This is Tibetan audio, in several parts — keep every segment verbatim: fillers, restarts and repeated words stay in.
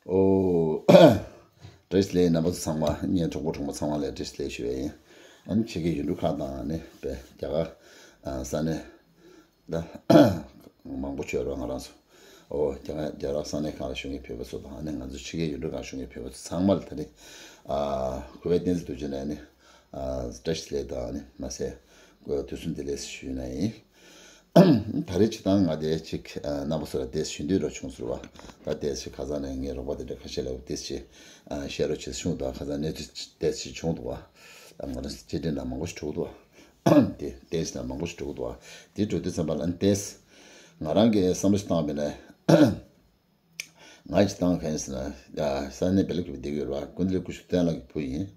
ཨོ། བཀྲ་ཤིས་བདེ་ལེགས། རྣམ་པ་ཚོ་ཚང་མ། ངའི་གྲོགས་པོ་གྲོགས་མོ་ཚང་མ་ལ་བཀྲ་ཤིས་བདེ་ལེགས་ཞུ་ཡ་ཡིན། ཨ་ནི་ཕྱི་རྒྱལ་ཡུལ་གྲུ་ཁག་དང་ནི་པའི་རྒྱ་གར་ས་གནས་ད་མང་པོ་བྱོས་རོགས། ང་རང་ཚོ། ཨོ། རྒྱ་གར་རྒྱ་གར་ས་གནས་ཁག་ལ་བཞུགས་མཁན་བོད་པ་ཚོ་དང་། ཨ་ནི་ང་ཚོ་ཕྱི་རྒྱལ་ཡུལ་གྲུ་ཁག་བཞུགས་མཁན་བོད་པ་ཚོ་ཚང་མ་ལ་ད་ནི་ཨ་གུས་པའི་བསྟན་འཛིན་རྡོ་རྗེ་ནས་ནི་ཨ་བཀྲ་ཤིས་བདེ་ལེགས་དང་ནི་མ་ཟད་དུས་གསུམ་བདེ་ལེགས་ཞུས་ན་ཡིན། ད་རེས་སྤྱིར་བཏང་ང་དེ་གཅིག་ཨ་རྣམ་པ་ཚོ་ལ་དེ་ཞུ་འདོད་རོགས་བྱུང་ཟེར་བ། ད་དེ་ཞིག་ཁ་སང་ནས་ངའི་རོགས་པ་དེ་འདྲ་ཁ་ཤས་ལ་དེ་ཞིག་ཨ་བཤད་རོགས་བྱེད་ཟེར་བྱུང་འདུག་ཁ་སང་གནས་ཚུལ་དེ་ཞིག་བྱུང་འདུག་བ། ང་རང་སྤྱི་དྲིན་ལ་མང་པོ་ཞིག་འགྲོ་གི་འདུག་བ། དེ་དེ་ཞིག་ན་མང་པོ་ཞིག་འགྲོ་གི་འདུག་བ། དེ་འགྲོ་དུས་ཙམ་པ་ལ་ཨ་ནི་དེ་ང་རང་གིས་བསམ་བློ་ཞིག་བཏང་བ་ཡིན་ན། ང་སྤྱིར་བཏང་གང་ཡིན་ཟེར་ན། ས་གནས་བེ་ལ་ཀུ་པེ་བསྡད་ཀྱི་ཡོད་རེད་བ། ཀུན་ལེགས་སྐུ་ཞབས་བསྟན་ལགས་ཀྱི་བུ་ཡིན།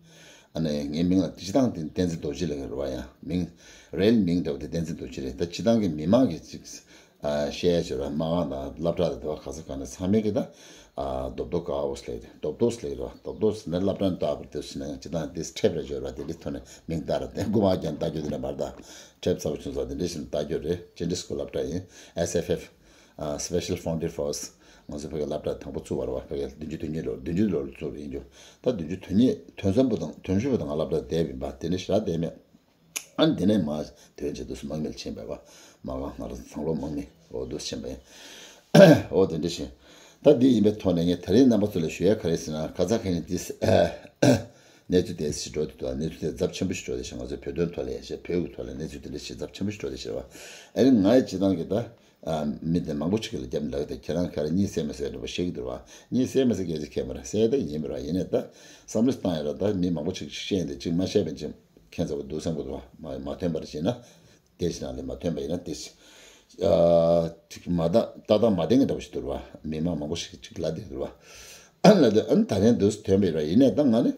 ཨ་ནི་ངའི་མིང་ལ་སྤྱིར་བཏང་དེ་བསྟན་འཛིན་རྡོ་རྗེ་ལབ་ཀྱི་རེད་བ། ཡང་མིང་རེལ་མིང་འདྲ་བོ་དེ་བསྟན་འཛིན་རྡོ་རྗེ་རེད། ད་སྤྱིར་བཏང་གི་མི་མང་གིས་ཅིག་ཨ་བཤད་ཡ་ཅིག་ཡོད་རེད་བ། མ་གང་དང་སློབ་གྲྭ་དང་དེ་བ་ག་ས་ག་ནས་ཚང་མས་ཀྱི་ད་ཨ་རྡོབ་རྡོབ་ག་འོ་ཟེར་ལབ་ཀྱི་རེད། རྡོབ་རྡོབ་ཟེར་ལབ་ཀྱི་རེད་བ། རྡོབ་རྡོབ་ཟེར་ན་སློབ་གྲྭ་ནས་ལྟ་བུར་དེ་ཟེར་ན་ཡང་སྤྱིར་བཏང་དེ་ཁྲེབ་རེ་ཅིག་ཡོད་རེད་བ། དེ་འདྲའི་ཐོག་ནས་མིང་བཏགས་རེད། དེ་རྐུ་མ་རྒྱག་ལྟ་རྒྱུ་དེ་འདྲ་མ་རེད། ད་ཁྲེབ་ཚ་པོ་ཆུང་ས་དེ་འདྲའི་ཞིག་ལྟ་རྒྱུ་རེད། ཅི་འདྲའི་སྐུལ་སློབ་གྲྭ་ཡིན། S F F ཨ། Special Frontier Force ང་ཚོ་ཕ་གིའི་སློབ་གྲྭ་དང་པོ་བཙུགས་པ་རེད་བ། ཕ་གིའི་བདུན་ཅུ་དོན་གཉིས་ལོར། བདུན་ཅུ་ལོར་བཙུགས་པ་ཡིན་རྒྱུ། ད་བདུན་ཅུ་དོན་གཉིས་དོན་གསུམ་པོ་དང་དོན་བཞི་པོ་དང་ང་སློབ་གྲྭ་བསྡད་པ་ཡིན་པ། དེ་ནས་ཞེ་དྲག་བསྡད་མེད། ཨ་ནི་དེ་ནས་མ་དོན་བྱེད་དུས་སུ་དམག་མི་ལ་ཕྱིན་པ་རེད་བ། མ་གང་ང་རང་ཚང་ལོ་དམག་མི་འོ་དུ་ཕྱིན་པ་ཡིན། འོ་དེ་འདྲ་བཞིན། ད་འདི་ཡིན་པའི་ཐོག་ནས་ངས་ད་རེས་རྣམ་པ་ཚོ་ལ་ཞུ་ཡ་ག་རེ་ཟེར་ན། ཁ་ཚ་ཁ་ཉིན་འདི་གནས་ཚུལ་དེ་ཞིག་འགྲོ་དུས། གནས་ཚུལ་དེ་ཚབས་ཆེན་པོ་ཞིག་འགྲོ་དེ་ཞིག་ང་ཚོའི་བོད་དོན་ཐོག་ལ་ཡ་ཞེས། བོད་ཀྱི་ཐོག་ལ་གནས་ཚུལ་དེ་འདྲ་ཞིག་ཚབས་ཆེན་པོ་ཞིག་འགྲོ་དེ་ཞིག་རེད་བ། ཨ་ནི་ང་ཡི་སྤྱིར་བཏང་གི་ད། ཨ། མི་དེ་མང་པོ་ཞིག་གིས་ལ་རྒྱབ་ལབ་ཀྱི་འདུག་ཁྱེད་རང་ག་རེ་གཉིད་སད་མི་སད་འདྲ་པོ་བཤད་ཀྱི་འདུག་བ། གཉིད་སད་མི་སད་སྐད་ཆ་ཁྱད་མ་རེད། སད་ད་ཡིན་མི་རེད་བ། ཡིན་ནའི་ད་བསམ་བློ་བཏང་ཡ་ར། ད་མི་མང་པོ་ཞིག་བཤད་འདི་གཅིག་མ་བཤད་པ་ཅིག་ཁྱད་མཚར་པོ་འདུག་བསམ་གྱི་འདུག་བ། མ་མ་ཐོན་པར་བྱས་ན། དེ་ཕྱི་ནང་ལས་མ་ཐོན་པ་ཡིན་ན་དེ། ཨ། ཅིག་མ་ད་ཏག་ཏག་མ་བསྟན་གྱི་འདྲ་པོ་ཞིག་འདུག་བ། མི་མང་མང་པོ་ཞིག་ཅིག་ལབ་བསྡད་འདུག་བ། ཨ་ལ་དེ་ཨ་ནི་ད་ལན་འདུག་ཐོན་པ་ཡིན་ར། ཡིན་ནའི་ད་ང་ནི།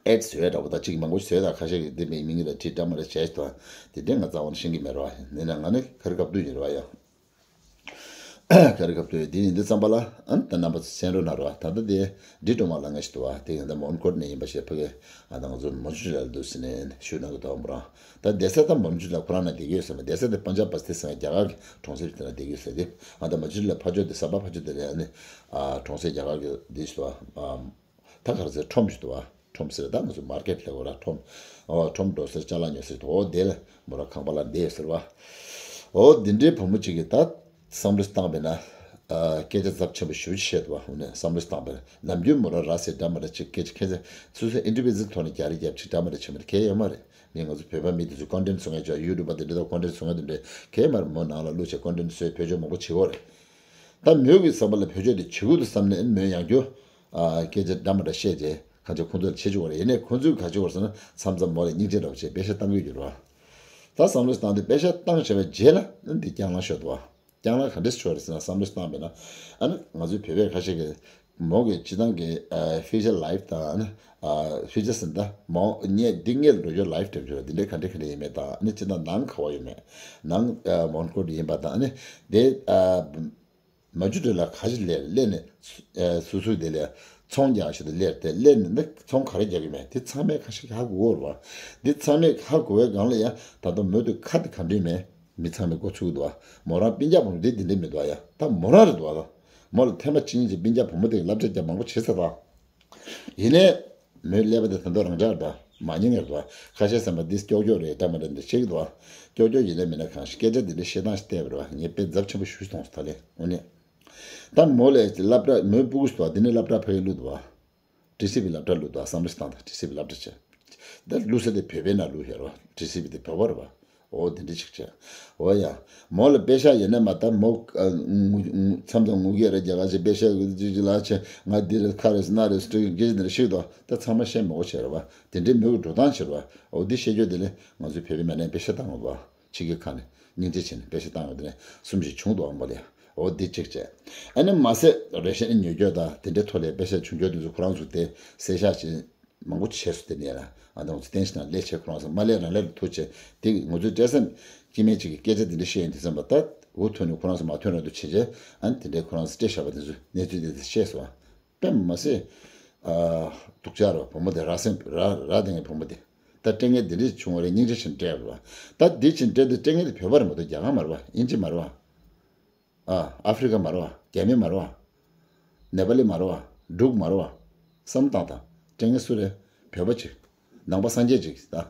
ཨེ་ཌི་སི་བཟོས་འདྲ་པོ་དང་གཅིག་མང་པོ་བཟོས་དང་། ཁ་ཤས་ཀྱིས་འདི་མིང་མིང་ལ་བྲིས་འདྲ་མ་འདྲ་བྱས་དང་། དེ་འདྲས་ང་རྩ་བ་ནས་ཤེས་ཀྱི་མེད་རེད་བ། ཡིན་ན་ང་ནི་ག་རེ་སྐབས་དུས་ཡིན་རེད་བ་ཡ། ག་རེ་སྐབས་དུས་དེ་ཡིན་དུས་ཙམ་པ་ལ་ཨ་ནི་ད་རྣམ་པ་ཚོ་གསན་རོགས་གནང་རོགས། ད་ལྟ་དེ་འབྲི་སྒྲོལ་མ་ལ་ངེས་ཤིག་འདུག་བ། དེ་ཡིན་ད་མོན་གྷོ་ནས་ཡིན་པ་ཞེས་ཕ་གི་ཨ་ད་ང་ཚོ་མོན་ཇུ་ལ་འདུག་ཟེར་ནས་ཞུ་གནང་གི་འདུག་བ། མོ་རང་ད་བསྡད་ས་ད་མོན་ཇུ་ལ་ཁོ་རང་ན་བསྡད་ཀྱི་ཡོད་ཟེར་མ། བསྡད་ས་དེ་པན་ཇབ་བ་སྟི་ཟེར་བའི་རྒྱ་གར་གྱི་གྲོང་གསེབ་དེ་ན་བསྡད་ཀྱི་ཡོད་ཟེར་ཏེ། ཨ་ད་མོན་ཇུ་ལ་ཕར་ཕྱོགས་དེ་ཟམ་པ་ཕར་ཕྱོགས་དེ་ལ་ཨ་ནི་ཨ་གྲོང་གསེབ་རྒྱ་གར་གྱི་འདི་ཞིག་འདུག་བ། ཨ། ད་ག་རེ་ཟེར། ཁྲོམ་ཞིག་འདུག་བ། ཁྲོམ་ཟེར་ད་ང་ཚོ་མར་ཀེཊ་ལབ་དགོས་ར། ཁྲོམ། ཨོ། ཁྲོམ་འགྲོ་སར་ཅ་ལག་ཉོ་སར་འདུག་འོ་དེ་ལ་མོ་རང་ཁང་པ་ལ་བསྡད་ཟེར་བ། འོ་དེ་འདྲའི་བུ་མོ་གཅིག་གིས་ད་བསམ་བློ་བཏང་པས་ན། ཨ། སྐད་ཆ་ཚབས་ཆེན་པོ་ཞེ་པོ་ཅིག་བཤད་འདུག་བ། འོ་ནས་བསམ་བློ་བཏང་པས་ན། ནམ་རྒྱུན་མོ་རང་ར་ཟེར་འདྲ་མ་འདྲ་ཅིག་སྐད་ཆ་ཁྱད་མཚར། སོ་སོའི་ཨིན་ཌི་བི་ཇུ་ཨལ་ཐོག་ནས་རྒྱག་རེས་རྒྱབ་ཅིག་འདྲ་མ་འདྲ་བྱེད་མི་གལ་ཡོད་མ་རེད། ངས་ང་ཚོ་བོད་པ་མི་དེ་ཚོ་ཀོན་ཊེན་བཟོ་མཁན་ཅིག་ཡུ་ཊུབ་པ་དེ་འདྲ་དང་ཀོན་ཊེན་བཟོ་མཁན་དེ་འདྲ་གལ་མ་རེད། མོ་ནང་ལ་བླུགས་བྱས་ཀོན་ཊེན་བཟོས་བེད་སྤྱོད་མང་པོ་བྱེད་ཀྱི་ཡོད་རེད། ད་མོས་ཀྱི་བསམ་པ་ལ་བེད་སྤྱོད་དེ་བྱེད་དགོས་འདུག་བསམ་ནས་མོས་ཡང་བསྐྱར་ཨ་སྐད་ཆ་འདྲ་མ་འདྲ་བཤད་རྗེས་གང་ཅི་ཁོང་ཚོ་ལ་བྱེད་བཅུག་པ་རེད། ཡིན་ནའི་ཁོང་ཚོས་ག་བྱེད་པ་རེད་ཟེར་ན། མཚམས་མཚམས་མོ་ལ་སྙིང་རྗེ་འདྲ་པོ་བྱས་པེ་ཤག་བཏང་གི་ཡོད་རེད་བ། ད་བསམ་བློ་བཏང་དུས་པེ་ཤག་བཏང་བྱས་པའི་རྗེས་ལ་ཨ་འདི་རྐྱང་ལངས་ཤོར་འདུག་བ། རྐྱང་ལངས་ག་འདྲས་ཤོར་རེད་ཟེར་ན། བསམ་བློ་བཏང་བས་ན་ཨ་ནི་ང་ཚོའི་བོད་པའི་ཁ་ཤས་ཀྱིས་མོ་གི་སྤྱིར་བཏང་གི་ཨ་ཕིའུ་ཅར་ལའིཕ་དང་ཨ་ནི་ཨ་ཕིའུ་ཅར་ཟེར་ན་ད་མོ་ངས་འདི་སྔོན་ལ་འགྲོ་རྒྱུ་ལའིཕ་འགྲིམ་རྒྱུ་རེད། འདི་འདྲས་ག་འདྲས་ག་འདྲས་ཡིན་མེད་དང་། ཨ་ནི་སྤྱིར་བཏང་ནང་ག་བ་ཡོད་མེད། ནང་ཨ་མོན་གྷོ་ཡིན་པ་དང་། ཨ་ནི་དེ་ཨ། མ་ཇུ་ཊི་ལ་ག་ཞིག་ལས་སླེབས་ནས་ཨ་སུ་སུ་དེ་ལས་ཚོང་རྒྱག་ཞིག་ཏུ་སླེབས་ཏེ། སླེབས་ནས་འདི་ཚོང་ག་རེ་རྒྱག་གི་མེད། དེ་ཚང་མས་ཁ་ཤས་ཧ་གོ་གི་རེད་བ། འདི་ཚང་མས་ཧ་གོ་བའི་སྒང་ལ་ཡང་ད་ལྟ་མོ་དེ་ཁ་དེ་ག་འདྲས་མེད། མི་ཚང་མས་མགོ་ཚོས་ཀྱི་འདུག་བ། མོ་རང་སྤུན་ཀྱག་བུ་མོ་དེ་འདི་འདྲས་མི་འདུག་བ་ཡ། ད་མོ་རང་རེད་འདུག་བ། ད་མོ་ལ་ཐེངས་མ་གཅིག་གཉིས་ཅིག་སྤུན་ཀྱག་བུ་མོ་དེ་གིས་སློབ་གྲྭ་རྒྱག་མང་པོ་བྱེད་ཚར་བ། ཡིན་ནའི་མོའི་ཀླད་པ་དེ་ད་དུང་རང་འཇགས་རེད་བ། མ་ཉན་ཡོད་རེད་བ། ཁ་ཤས་བསམ་པ་འདི་ཀྱོག་ཀྱོག་རེད། འདྲ་མ་འདྲ་འདི་བཤད་ཀྱི་འདུག་བ། ཀྱོག་ཀྱོག་ཡིན་ནའི་མིན་ནའི་གང་ཞིག་སྐད་ཆ་འདི་འདྲའི་བཤད་སྟངས་ཤིག་བལྟས་པ་རེད་བ། ངས་དཔེ་ཚབས་ཆེན་པོ་ཞེ་པོ་མཐོང་སོང་ད་ལན། འོ་ནི། ད་མོ་ལ་སློབ་གྲྭ་མོའི་སྤུ་གུ་ཞིག་འདུག་བ། འདི་ནས་སློབ་གྲྭ་ཕ་གིར་བླུགས་འདུག་བ། ཊི་སི་བི་སློབ་གྲྭར་བླུགས་འདུག་བ། བསམ་བློ་ཞིག་བཏང་དང་། ཊི་སི་བི་སློབ་གྲྭ་བྱས། ད་བླུགས་ས་དེ་བོད་པའི་ནང་བླུགས་ཡོད་རེད་བ། ཊི་སི་བི་དེ་བོད་པ་རེད་བ། འོ་དེ་འདྲ་ཅིག་བྱས། འོ་ཡ། མོ་ལ་པེ་ཤག་ཡོད་ན་མ་ད་མོ་ཨ་ངུ་ངུ་མཚམས་མཚམས་ངུ་གི་རེད། རྒྱ་གར་ཆེ་པེ་ཤག་ཅིག་ཅིག་ལ་ཆེ། ང་འདི་རེད་ཁ་རེད་ཟེར་ན་རེད་ཟེར་སྐད་ཆ་འདི་འདྲ་བཤད་འདུག་ད་ཚང་མ་བཤད་མི་དགོས་བྱས་རེད་བ། དེ་འདྲའི་མོ་གི་འགྲོ་སྟངས་བྱས་རེད་བ། འོ་འདི་བཤད་རྒྱུ་དེ་ལས་ང་ཚོའི་བོད་པའི་མི་ནས་པེ་ཤག་བཏང་དགོས་བ། ཕྱི་རྒྱལ་ཁག་ནས་སྙིང་རྗེ་བྱས་ནས་པེ་ཤག་བཏང་ཡོད། དེ་ནས་གསུམ་བཞི་བྱུང་འདུག་ཨ་མ་ལས། འོ་འདི་གཅིག་བྱས། ཨ་ནི་མ་ཟད་རེ་ཤན་ཉོ་རྒྱུ་དང་དེ་འདྲའི་ཐོག་ལས་པེ་ཤག་བྱུང་རྒྱུ་དེ་ཚོ་ཁོ་རང་ཚོ་དེ་གསལ་བཤད་བྱས་མང་པོ་བྱས་སོང་། དེ་ནས་ལ་ཨ་ནི་ང་ཚོ་བསྟན་ཤིག་ནང་ལས་བྱས་ཁོ་རང་ཚོ་མ་ལས་རང་ལས་ལ་ཐུག་བྱས། དེ་ང་ཚོའི་སྤྲད་སེམས་སྐྱེ་དམན་གཅིག་གིས་སྐད་ཆ་དེ་འདྲ་བཤད་ཡོང་དུས་ཙམ་པ་ད་འུ་ཐོན་ནས་ཁོ་རང་ཚོ་མ་ཐོན་རང་དུ་བྱས་བྱས། ཨ་ནི་དེ་འདྲའི་ཁོ་རང་ཚོ་སྤྲད་བཞག་པ་དེ་ཚོ་གནས་ཚུལ་དེ་དེ་བཤད་སོང་བ། དཔེ་མ་སྲིད། ཨ། སྡུག་ཅག་རེད་བ། བུ་མོ་དེ་ར་སེམས་ར་ར་དེ་ངའི་བུ་མོ་དེ། ད་སྤྲད་མཁན་དེ་འདྲས་བྱུང་བ་རེད། སྙིང་རྗེ་ཆེན་སྤྲད་རེད་བ། ད་འདི་ཕྱིན་སྤྲད་དུས་སྤྲད་མཁན་དེ་བོད་པ་རེད་མ་གཏོགས་རྒྱ་གར་མ་རེད་བ། དབྱིན་ཇི་མ་རེད་བ། ཨ། ཨ་ཧྥི་རི་ཀ་མ་རེད་བ། རྒྱ་མི་མ་རེད་བ། ནེ་པ་ལི་མ་རེད་བ། འབྲུག་མ་རེད་བ། བསམ་བློ་བཏང་དང་། སྤྲད་མཁན་སུ་རེད། བོད་པ་ཅིག་ནང་པ་སངས་རྒྱས་ཅིག་ད།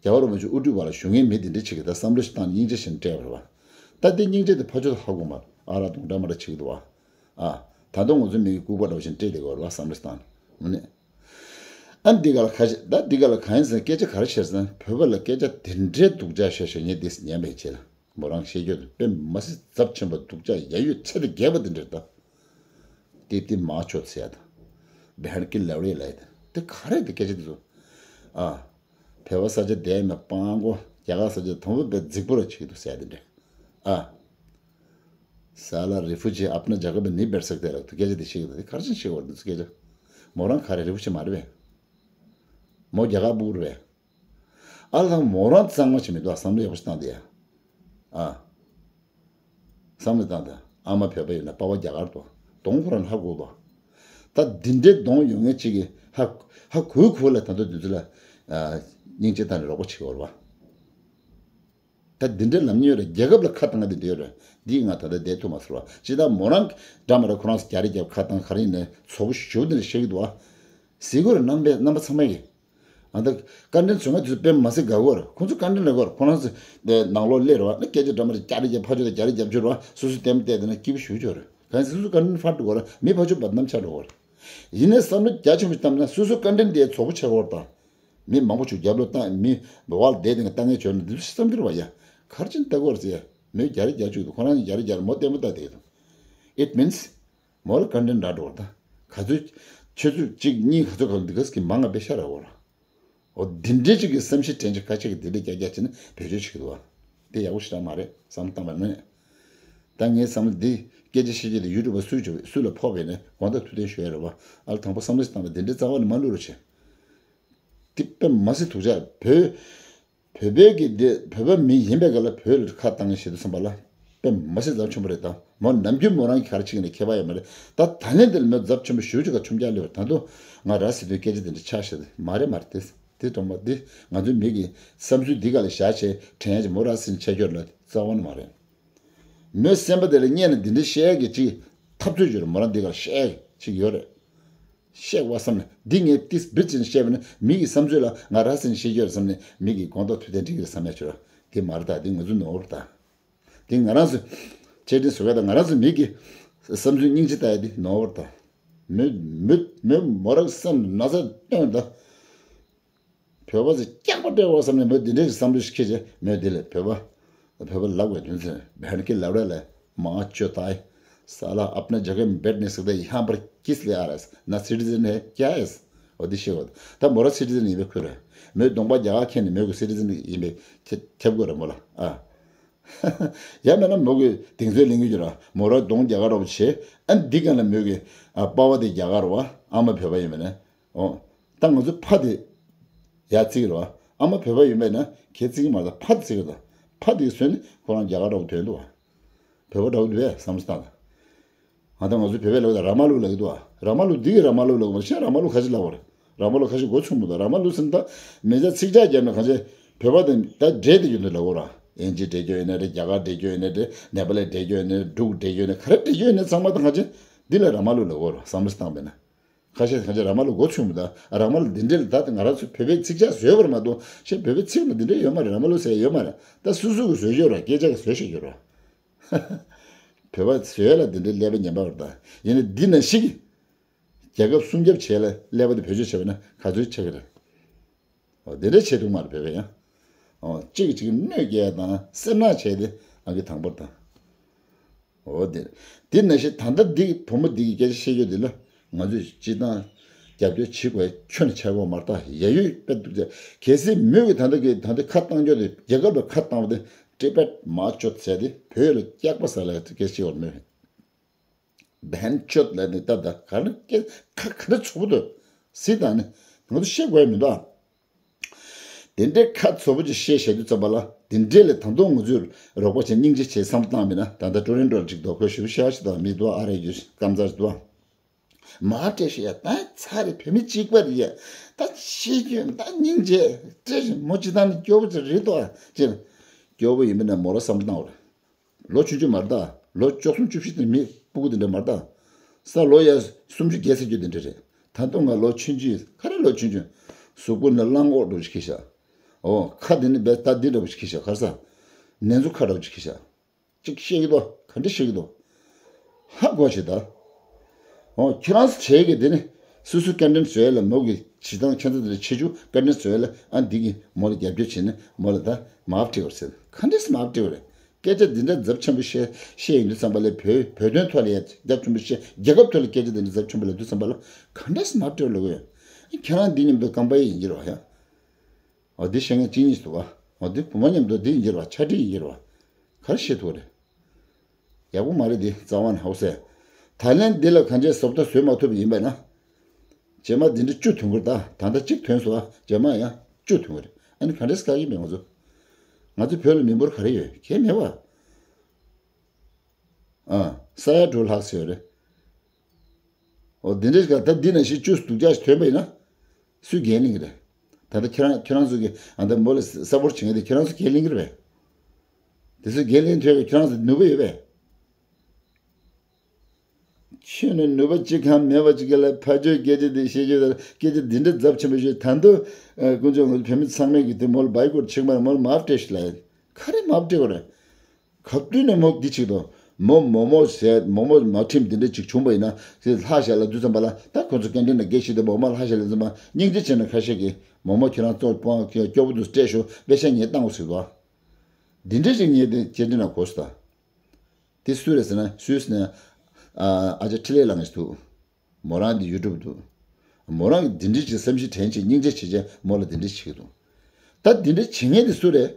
རྒྱལ་བ་རིན་པོ་ཆེ་དབུ་ཁྲིད་བར་ལ་བཞུགས་མཁན་མི་དེ་འདྲ་ཅིག་གིས་ད་བསམ་བློ་ཞིག་བཏང་ནས་སྙིང་རྗེ་ཞིག་སྤྲད་པ་རེད་བ། ད་དེ་སྙིང་རྗེ་དེ་ཕར་ཕྱོགས་ཧ་གོ་མ་རེད། ཨ་རག་དུང་འདྲ་མ་འདྲ་བྱེད་ཀྱི་འདུག་བ། ཨ། ད་དུང་ང་ཚོ་མི་གི་ལྐུགས་པ་འདྲ་བ་ཞིག་སྤྲད་བསྡད་ཀྱི་ཡོད་རེད་བ། བསམ་བློ་ཞིག་བཏང་ནས་ངོ་ནས། ཨ་འདི་ག་ལ་ཁ་ཤས། ད་འདི་ག་ལ་གང་ཡིན་ཟེར་ན། སྐད་ཆ་ག་རེ་བཤད་ཟེར་ན། བོད་པ་ལ་སྐད་ཆ་དེ་འདྲའི་སྡུག་ཅག་བཤད་བཤད་མཁན་དེ་ཉན་པའི་ཆེད་ལ། མོ་རང་བཤད་རྒྱུ་དེ་དཔེ་མ་སྲིད་ཚབས་ཆེན་པོ་སྡུག་ཅག་ཡ་ཡོད་ཚད་དང་བརྒལ་བ་དེ་འདྲ་རེད་ད། དེ་དེ་མ་ཆོད་ཟེར་ཡ་ད། བེར་ཀི་ལབ་རེད་ལབ་ཡ་ད། དེ་ག་རེད་དེ་སྐད་ཆ་དེ་ཚོ། ཨ། བོད་པ་ས་ཆ་དེ་མ་སྤང་གོ། རྒྱ་གར་ས་ཆ་དང་པོ་པའི་རྫིག་པོ་ར་ཆིག་འདུག་ཟེར་ཡ་དེ་འདྲ། ཨ། साला रिफ्यूजी अपना जगह पे नहीं बैठ सकते रख། དེ་སྐད་ཆ་དེ་བཤད་ཀྱི་འདུག་དེ་ག་རེ་བྱས་བཤད་དགོས་རེད། དེ་ཚོ་སྐད་ཆ། མོ་རང་ག་རེ་རི་ཕུ་ཇི་མ་རེད་པས། མོ་རྒྱ་གར་ཕྲུ་གུ་རེད་པས། ཨ་ལ་མོ་རང་གཙང་མ་ཅིག་མི་འདུག་ཨ། བསམ་བློ་ཡག་པོ་ཞིག་བཏང་དེ་ཡ། ཨ། བསམ་བློ་བཏང་དང་། ཨ་མ་བོད་པ་ཡིན་ན་པ་ཕ་རྒྱ་གར་འདུག་དོང་ཁོ་རང་ཧ་གོ་གོ། ད་འདི་འདྲའི་གདོང་ཡོད་མཁན་ཅིག་གིས་ཧ་ཧ་གོ་གོ་ལ་ད་དུང་དེ་ཚོ་ལ་ཨ་སྙིང་རྗེ་བཏང་ནས་རོགས་པ་བྱེད་དགོས་རེད་པ། ད་འདི་འདྲའི་ལམ་རྙོག་རེད། རྒྱལ་ཁབ་ལ་ཁ་བཏང་གི་འདི་འདྲ་ཡོད་རེད། འདི་ང་ད་ལྟ་བསྡད་ཐུབ་མ་སོང་བ། ཅི་ལྟར་མོ་རང་འདྲ་མ་རེད། ཁོ་རང་རྒྱ་རི་རྒྱབ་ཁ་བཏང་ག་རེ་ཡིན་ནའི་ཚོགས་པ་ཞུ་འདི་འདྲ་བཤད་ཀྱི་འདུག་བ། གཟིགས་དགོས་རེད། རྣམ་པས་རྣམ་པ་ཚང་མས་ཀྱི། ཨ་ད་བཀའ་དྲིན་ཚོ་ང་དུས་དཔེ་མ་སྲིད་དགའ་གོ་རེད། ཁོང་ཚོ་བཀའ་དྲིན་ལ་གོ་རེད། ཁོ་རང་ཚོ་དེ་ནང་ལོགས་སླེབས་རེད་བ། ན་སྐད་ཆ་འདྲ་མ་རེད། རྒྱ་རི་རྒྱབ་ཕར་ཕྱོགས་དང་རྒྱ་རི་རྒྱབ་ཕྱོགས་རེད་བ། སོ་སོ་ལྟད་མོ་བལྟས་བསྡད་ན་སྐྱིད་པོ་ཞུ་ཆོག་རེད། གང་ཡིན་སོ་སོ་བཀའ་དྲིན་ཕར་འགྲོ་གོ་རེད། མི་ཕར་ཕྱོགས་བར་ནམ་ཆགས་འགྲོ་གོ་རེད། ཡིན་ནའི་བསམ་བློ་རྒྱ་ཆེན་པོ་བཏང་ན་སོ་སོ་བཀའ་དྲིན་དེ་ཚོགས་པ་ཆགས་གོ་རེད་ད། མི་མང་པོ་ཞིག་རྒྱབ་ལོག་བཏང་། མི་འོག་ལ་བསྡད་དེ་ལྟ་མཁན་བྱོས་ན་འདི་ཚོ་བསམ་རྒྱུ་རེད་བ་ཡ། ག་རེ་བྱས་ནས་ལྟ་གོ་རེད་ཟེར་ཡ། མོས་རྒྱ་རི་རྒྱག་བཅུག་འདུག་ཁོ་རང་གིས་རྒྱ་རི་རྒྱག་རེད། མོ་ལྟད་མོ་ལྟ་བསྡད་འདུག It means མོ་ལ་བཀའ་དྲིན་འདྲ་འགྲོ་བ་དང་། ག་ཚོད་ཆུ་ཚོད་གཅིག་གཉིས་ག་ཚོད་ག་ཚོད་འདི་ག་ཟིག་གི་མང་ང་པེ་ཤ་ར་བོར། འོ་འདི་འདྲའི་ཅིག་གི་བསམ་ཤེས་དྲན་ཅིག་ཁ་ཅིག་གི་འདི་འདྲའི་རྒྱག་རྒྱག་བྱས་ན་བེད་སྤྱོད་བྱེད་ཀྱི་འདུག་བ། དེ་ཡག་པོ་ཞེ་དྲག་མ་རེད། བསམ་བློ་བཏང་བ་མིན། ད་ངའི་བསམ་བློ་འདི་སྐད་ཆ་བཤད་རྒྱུ་དེ་ཡུ་ཊུབ་པ་སུ་བྱུང་སུ་ལ་ཕོག་པས་ནས་དགོངས་དག་ཐུགས་བདེན་ཞུ་ཡ་རེད་བ། ཨ་ལ་དང་པོ་བསམ་བློ་ཞིག་བཏང་བ་འདི་འདྲའི་རྩ་བ་ནས་མ་བླུག་རོགས་བྱེད། འདི་དཔེ་མ་སྲིད་སྡུག་ཅག་བོད། བོད་པའི་གི་འདི་བོད་པ་མི་ཡིན་པའི་སྒང་ལ་བོད་ལ་ཁ་བཏང་ངེས་བྱེད་དུ་བསམ་པ་ལ་དཔེ་མ་སྲིད་ཚབས་ཆེན་པོ་རེད་ད། མོ་ནམ་རྒྱུན་མོ་རང་གི་ག་རེ་བྱེད་ཀྱི་ནས་ཁྱད་པར་ཡོད་མ་རེད། ད་ད་ལན་འདི་ལ་མོ་ཚབས་ཆེན་པོ་ཞུ་ཆོག་ག་ཆུང་ཅག་སླེབས་པ་ད་དུང་ང་ར་སི་དུས་སྐད་ཆ་འདི་འདྲ་ཆགས་ཤག་དེ་མ་རེད་མ་རེད། དེ་དེ་གཏོང་པ་འདི་ང་ཚོའི་མི་གི་བསམ་ཚུལ་འདི་ག་ལ་བཞག་བྱས་དྲན་ཡ་ཅིག་མོ་ར་སི་ནས་ཆ་ཁྱོད་ལ་རྩ་བ་ནས་མ་རེད། མོའི་སེམས་པ་དེ་ལ་བསྙད་ནས་འདི་འདྲ་བཤད་ཡ་གི་ཅིག་འཐབ་རྩོད་བྱོས་ར། མོ་རང་འདི་ག་ལ་བཤད་ཡ་ཅིག་ཡོད་རེད། བཤད་པ་བསམ་ནས་འདི་ངས་ཏིས་བིར་ཅན་བཤད་པ་ནི་མི་གི་བསམ་ཚུལ་ལ་ང་ར་སེ་ནས་བཤད་རྒྱུ་རེད་བསམ་ནས་མི་གི་དགོངས་དག་ཐུགས་བདེན་འགྲིག་གི་རེད་བསམ་ཡ་ཆོས་ར། འདི་མ་རེད་ད། འདི་ང་ཚོ་ནོར་བ་རེད་ད། འདི་ང་རང་ཚོ་ཆེ་འབྲིང་བཟོ་ག་ད་ང་རང་ཚོ་མི་གི་བསམ་ཚུལ་སྙིང་རྗེ་ལྟ་ཡ་འདི་ནོར་བ་རེད་ད། མི་མི་མི་མོ་རང་སེམས་ན་ཚ་སྟོན་ད། བོད་པ་ཚོ་སྐྱག་པ་སྤྲད་པ་བསམ་ནས་མོས་འདི་འདྲའི་བསམ་བློ་ཞིག་འཁྱེར་བྱས་མོས་འདི་ལས་བོད་པ། བོད་པ་ལབ་པའི་དོན་ཚན་བན་ཀི་ལབ་ར་ལས་མ་ཅོ་ཏའི། साला अपने जगह में बैठ नहीं सकता, यहाँ पर किस लिए आ रहा है? ना सिटीजन है, क्या है? འོ་འདི་ཤེས་དགོས། ད་མོ་ར་སི་ཊི་ཛན་ཡིན་པའི་ཁུལ་རེད། མོས་གདོང་པ་རྒྱ་གར་ཁྱེར་ནས་མོས་གི་སི་ཊི་ཛན་ཡིན་པའི་ཁྱེད་ཁྱབ་དགོས་རེད་མོ་ལ་ཨ། ཡང་མིན་ན་མོ་གི་གདེང་ཚོད་ལེན་གི་ཡོད་ར། མོ་ར་གདོང་རྒྱ་གར་རོགས་བྱེད། ཨ་འདི་ག་ལ་མོས་གི་ཨ་པ་ཕ་དེ་རྒྱ་གར་རོ་བ་ཨ་མ་བོད་པ་ཡིན་པ་ནས། ཨོ། ད་ང་ཚོ་ཕ་དེ་ཡ་བརྩི་གི་རེད་བ། ཨ་མ་བོད་པ་ཡིན་པས་ན་ཁྱེད་བརྩི་གི་མ་རེད། ཕ་དེ་བརྩི་གི་རེད། ཕ་དེ་གི་སོན་ནི་ཁོ་རང་རྒྱ་གར་འདྲ་བོ་ཐོན་འདུག་བ། བོད་པ་འདྲ་བོ་འདུག་བས་བསམ་བློ་བཏང་དང་། ང་ད་ང་ཚོ་བོད་པའི་ལབ་ད་ར་མ་ལུག་ལབ་ཀྱི་འདུག་བ། ར་མ་ལུག་འདི་གི་ར་མ་ལུག་ལབ་ཀྱི་མ་རེད། གཞན་ར་མ་ལུག་ཁ་ཤས་ལབ་པ་རེད། ར་མ་ལུག་ཁ་ཤས་མགོ་ཚོས་མི་འདུག་ར་མ་ལུག་ཟེར་ན་ད་མི་ཚེ་ཚིག་ཇག་བརྒྱབ་ན་གང་ཆེ་བོད་པ་དེ་ད་འདྲེས་དེ་ཡོད་འདུག་ལབ་ཀྱི་ར། དབྱིན་ཇི་འདྲེས་རྒྱུ་ཡོད་ན་འདྲེས། རྒྱ་གར་འདྲེས་རྒྱུ་ཡོད་ན་འདྲེས། ནེ་པ་ལི་འདྲེས་རྒྱུ་ཡོད་ན་འདྲེས། འབྲུག་འདྲེས་རྒྱུ་ཡོད་ན་ག་རེ་འདྲེས་རྒྱུ་ཡོད་ན་ཚང་མ་ད་གང་ཆེ་འདི་ལ་ར་མ་ལུག་ལབ་ཀྱི་ར། བསམ་བློ་བཏང་བས་ན། ཁ་ཤས་ཁ་ཤས་ར་མ་ལུག་མགོ་ཚོས་མི་འདུག་ར་མ་ལུག་འདི་འདྲས་ལ་ད་ང་རང་ཚོ་བོད་པའི་ཚིག་ཇག་བཟོས་པར་མ་གཏོགས་ཤེས་བོད་པའི་ཚིག་ལ་འདི་འདྲས་ཡོད་མ་རེད། ར་མ་ལུག་ཟེར་ཡ་ཡོད་མ་རེད། ད་སུ་སུ་གི་བཟོས་ཡོད་ར། སྐད་ཆ་གི་བཟོས་བཞག་ཡོད་ར། བོད་པ་བཟོས་ལ་འདི་འདྲའི་ཀླད་པ་ངན་པ་བར་དང་ཡིན་ན་འདི་ན་ཞིག་གི་རྒྱལ་ཁབ་སྲུང་སྐྱོབ་བྱས་ལ་ཀླད་པ་དེ་བེད་སྤྱོད་བྱས་པ་ན་ག་ཚོད་ཆགས་ཀྱི་རེད། འོ་དེ་འདྲ་བྱས་འདུག་མ་རེད་བོད་པས་ཡང་། འོ་གཅིག་གིས་གཅིག་གནོད་སྐྱེལ་དང་སེར་སྣ་བྱས་ཏེ་ཨང་ཀི་དང་པོར་དང་། འོ་དེ། དེ་ནང་བཞིན་ད་ལྟ་འདི་བུ་མོ་འདི་གི་སྐད་ཆ་བཤད་རྒྱུ་འདི་ལ་ང་ཚོས་སྤྱི་བཏང་རྒྱབ་སྐྱོར་བྱེད་དགོས་ཁྱོན་ནས་ཆགས་ཡོད་མ་རེད་ད། ཡ་ཡོད་དཔེ་སྡུག་ཅག་གལ་སྲིད་མོས་ཀྱི་ད་ལྟ་གི་ད་ལྟ་ཁ་བཏང་རྒྱུ་དེ་རྒྱལ་ཁབ་ལ་ཁ་བཏང་བ་དེ་ཏི་པེད་མ་ཆོད་ཟེར་ཏེ་བོད་ལ་སྐྱག་པ་ཟ་ལ་སྐད་ཆ་བཤད་པར་མོས། བན་ཆོད་ལ་ནི་ད་ད་ག་ནི་སྐད་ཁ་ག་འདྲ་ཚོགས་པོ་འདུག་སྲིད་དང་ནི་ང་ཚོ་བཤད་དགོས་ཡ་མི་འདུག་དེ་འདྲའི་ཁ་ཚོ་བོ་ཅིག་བཤད་བཤད་དུས་ཙམ་པ་ལ་དེ་འདྲའི་ལས་ད་དུང་ང་ཚོས་རོགས་པ་བྱས་སྙིང་རྗེ་བྱས་བསམ་བཏང་མིན་ན། ད་ལྟ་ཀྲོ་རེན་ཀྲོ་ལ་ཅིག་རྡོ་ཁོས་ཞུ་བཤད་ཞིག་དང་མི་འདུག་ཨ་རེ་རྒྱུ་སྐམ་ཚར་ཞིག་འདུག་མ་སྤྲད་ཤེས་ཡ་ད་ཚ་རེ་བོད་མི་གཅིག་པ་རེད་ཡ། ད་ཤེས་རྒྱུ་ད་སྙིང་རྗེ་སྤྲད་ཤིང་མོ་ཅི་ད་ནི་སྐྱོ་བོ་ཅིག་རེད་དོ་ཅེ། སྐྱོ་བོ་ཡིན་མིན་ན་མོ་ར་བསམ་བཏང་བ་རེད། ལོ་ཆུང་ཆུང་མ་རེད་ད། ལོ་བཅུ་གསུམ་བཅུ་བཞི་དེ་མི་སྤུ་གུ་དེ་འདྲ་མ་རེད་ད། ས་ལོ་ཡ་སུམ་ཅུ་བརྒལ་ཚར་རྒྱུ་དེ་འདྲ་རེད། ད་དུང་ང་ལོ་ཆུང་ཆུང་ཡིན། ག་རེ་ལོ་ཆུང་ཆུང་། གཟུགས་པོ་ནི་གླང་གོག་འདྲ་བོ་ཞིག་གིས་བཞག་ཨོ་ཁ་དེ་ནི་བས་ད་འདི་འདྲ་བོ་ཞིག་གིས་བཞག་ག་རེ་ཟ། ནེ་ཙོ་ཁ་འདྲ་བོ་ཞིག་གིས་བཞག་གཅིག་བཤད་ཀྱི་འདུག་ག་འདྲ་བཤད་ཀྱི་འདུག་ཧ་གོ་ཞིག་ད། ཨོ་ཁྱེད་རང་ཚོ་བྱས་ཀྱི་དེ་ནི་སོ་སོའི་སྐད་འཕྲིན་བཟོས་ལ་མོ་གི་བྱེད་སྟངས་ཁྱེད་ཚོ་དེ་ལ་བྱེད་རྒྱུ་སྐད་འཕྲིན་བཟོས་ལ་ཨ་འདི་གི་མོ་ལ་རྒྱབ་སྐྱོར་བྱས་ནས་མོ་ལ་ད་མར་སྤྲད་པར་ཟེར། ག་འདྲས་མར་སྤྲད་པ་རེད། སྐད་ཆ་འདི་འདྲ་རྫབ་ཆེན་པོ་བཤད་བཤད་ཡོང་དུས་ཙམ་པ་ལ་བོད་བོད་དོན་ཐོག་ལ་ཡ་རྒྱབ་ཆེན་པོ་བཤད། རྒྱལ་ཁབ་ཐོག་ལ་སྐད་ཆ་འདི་འདྲ་རྫབ་ཆེན་པོ་ལབ་དུས་ཙམ་པ་ལ་ག་འདྲས་མར་སྤྲད་པ་ལབ་གི་ཡོད། ཁྱེད་རང་འདི་མཉམ་དུ་རྐང་པ་ཡིན་གྱི་རེད་བ་ཡ། འོ་འདི་བཤད་མཁན་གཅིག་གཉིས་འདུག་བ། འོ་འདི་བུ་མོ་མཉམ་དུ་འདི་ཡིན་གྱི་རེད་བ། ཆ་འགྲིག་ཡིན་གྱི་རེད་བ། ག་རེ་བཤད་ཐུབ་རེད། ཡག་པོ་མ་རེད་འདི་རྩ་བ་ནས་ཧོ་སེ། ད་ལན་འདི་ལ་གང་ཅི་བཟོ་ལྟ་བཟོས་མ་ཐུབ་པ་ཡིན་པ་ན། རྗེས་མ་འདི་འདྲ་བཅུ་ཐོན་གྱི་རེད་ད། ད་ལྟ་གཅིག་ཐོན་སོང་བ། རྗེས་མ་ཡང་བཅུ་ཐོན་གྱི་རེད། ཨ་ནི་ག་འདྲས་བཀག་གི་མེད་ང་ཚོ། ང་ཚོ་བོད་ལ་མི་འབོར་ག་རེ་ཡོད་གལ་མེད་བ། ཨ། ས་ཡ་དྲུག་ལྷག་ཟེར་རེད། འོ་འདི་འདྲས་ཀ་ད་འདི་ནང་བཞིན་བཅུ་སྡུག་ཅག་ཞིག་ཐོན་པ་ཡིན་ན། སུས་འགན་ལེན་གྱི་རེད། ད་ལྟ་ཁྱེད་རང་ཁྱེད་རང་ཚོ་གི་ཨ་ད་མོ་ལ་ས་ཕོར་བྱེད་མཁན་དེ་ཁྱེད་རང་ཚོ་འགན་ལེན་གྱི་རེད་པས། དེ་ཚོ་འགན་ལེན་ཐོན་པའི་ཁྱེད་རང་ཚོ་ནུས་པ་ཡོད་པས། ཁྱོད་ནི་ནུས་པ་གཅིག་ཀྱང་མེད་པ་ཅིག་ག་ལ་ཕ་ཆོས་སྐད་ཆ་འདི་བཤད་རྒྱུ་དང་སྐད་ཆ་འདི་འདྲ་རྫབ་ཆེན་པོ་ཞིག་ད་དུང་དཀོན་མཆོག་ངོས་བོད་མི་ཚང་མས་ཀྱི་དེ་མོ་ལ་བའི་སྐོར་ཆིག་མར་མོ་ལ་མར་སྤྲད་ཤིག་ལ་ཡིན། ག་རེ་མར་སྤྲད་པ་རེད། ག་དུས་ནས་མོ་འདི་ཅིག་དང་། མོ་མོ་མོ་ཟེར་མོ་མོ་མ་ཁྲིམས་འདི་འདྲ་ཅིག་བྱུང་བ་ཡིན་ན་ཟེར་ལྷག་བཞག་ལ་དུས་ཙམ་པ་ལ་ད་ཁོ་ཚོ་སྐད་འཕྲིན་ལ་དགེ་ཞིག་དང་མོ་མོ་ལྷག་བཞག་ལ་དུས་ཙམ་པ་སྙིང་རྗེ་བྱས་ན་ཁ་ཤས་ཀྱིས་མོ་མོ་ཁྱེད་རང་ཙོག་པོ་སྐྱོ་པོ་འདུག་སྤྲད་ཤོག་པེ་ཤ་ངས་བཏང་འོ་ཟེར་བ། འདི་འདྲ་ཞིག་ངས་དེ་སྐད་འཕྲིན་ལ་གོ་སོང་ད། དེ་སུ་རེད་ཟེར་ན་སུས་ཟེར་ན། ཨ་ཅག་འཕྲིན་ལས་ལགས་ངས་འདུག་མོ་རང་གི་ཡུ་ཊུབ་འདུག་མོ་རང་གི་འདི་འདྲའི་ཅིག་བསམ་གཞིག་དྲན་བྱས་སྙིང་རྗེ་བྱེད་བྱས་མོ་ལ་འདི་འདྲ་བྱེད་ཀྱི་འདུག་ད་འདི་འདྲ་བྱེད་མཁན་དེ་སུ་རེད།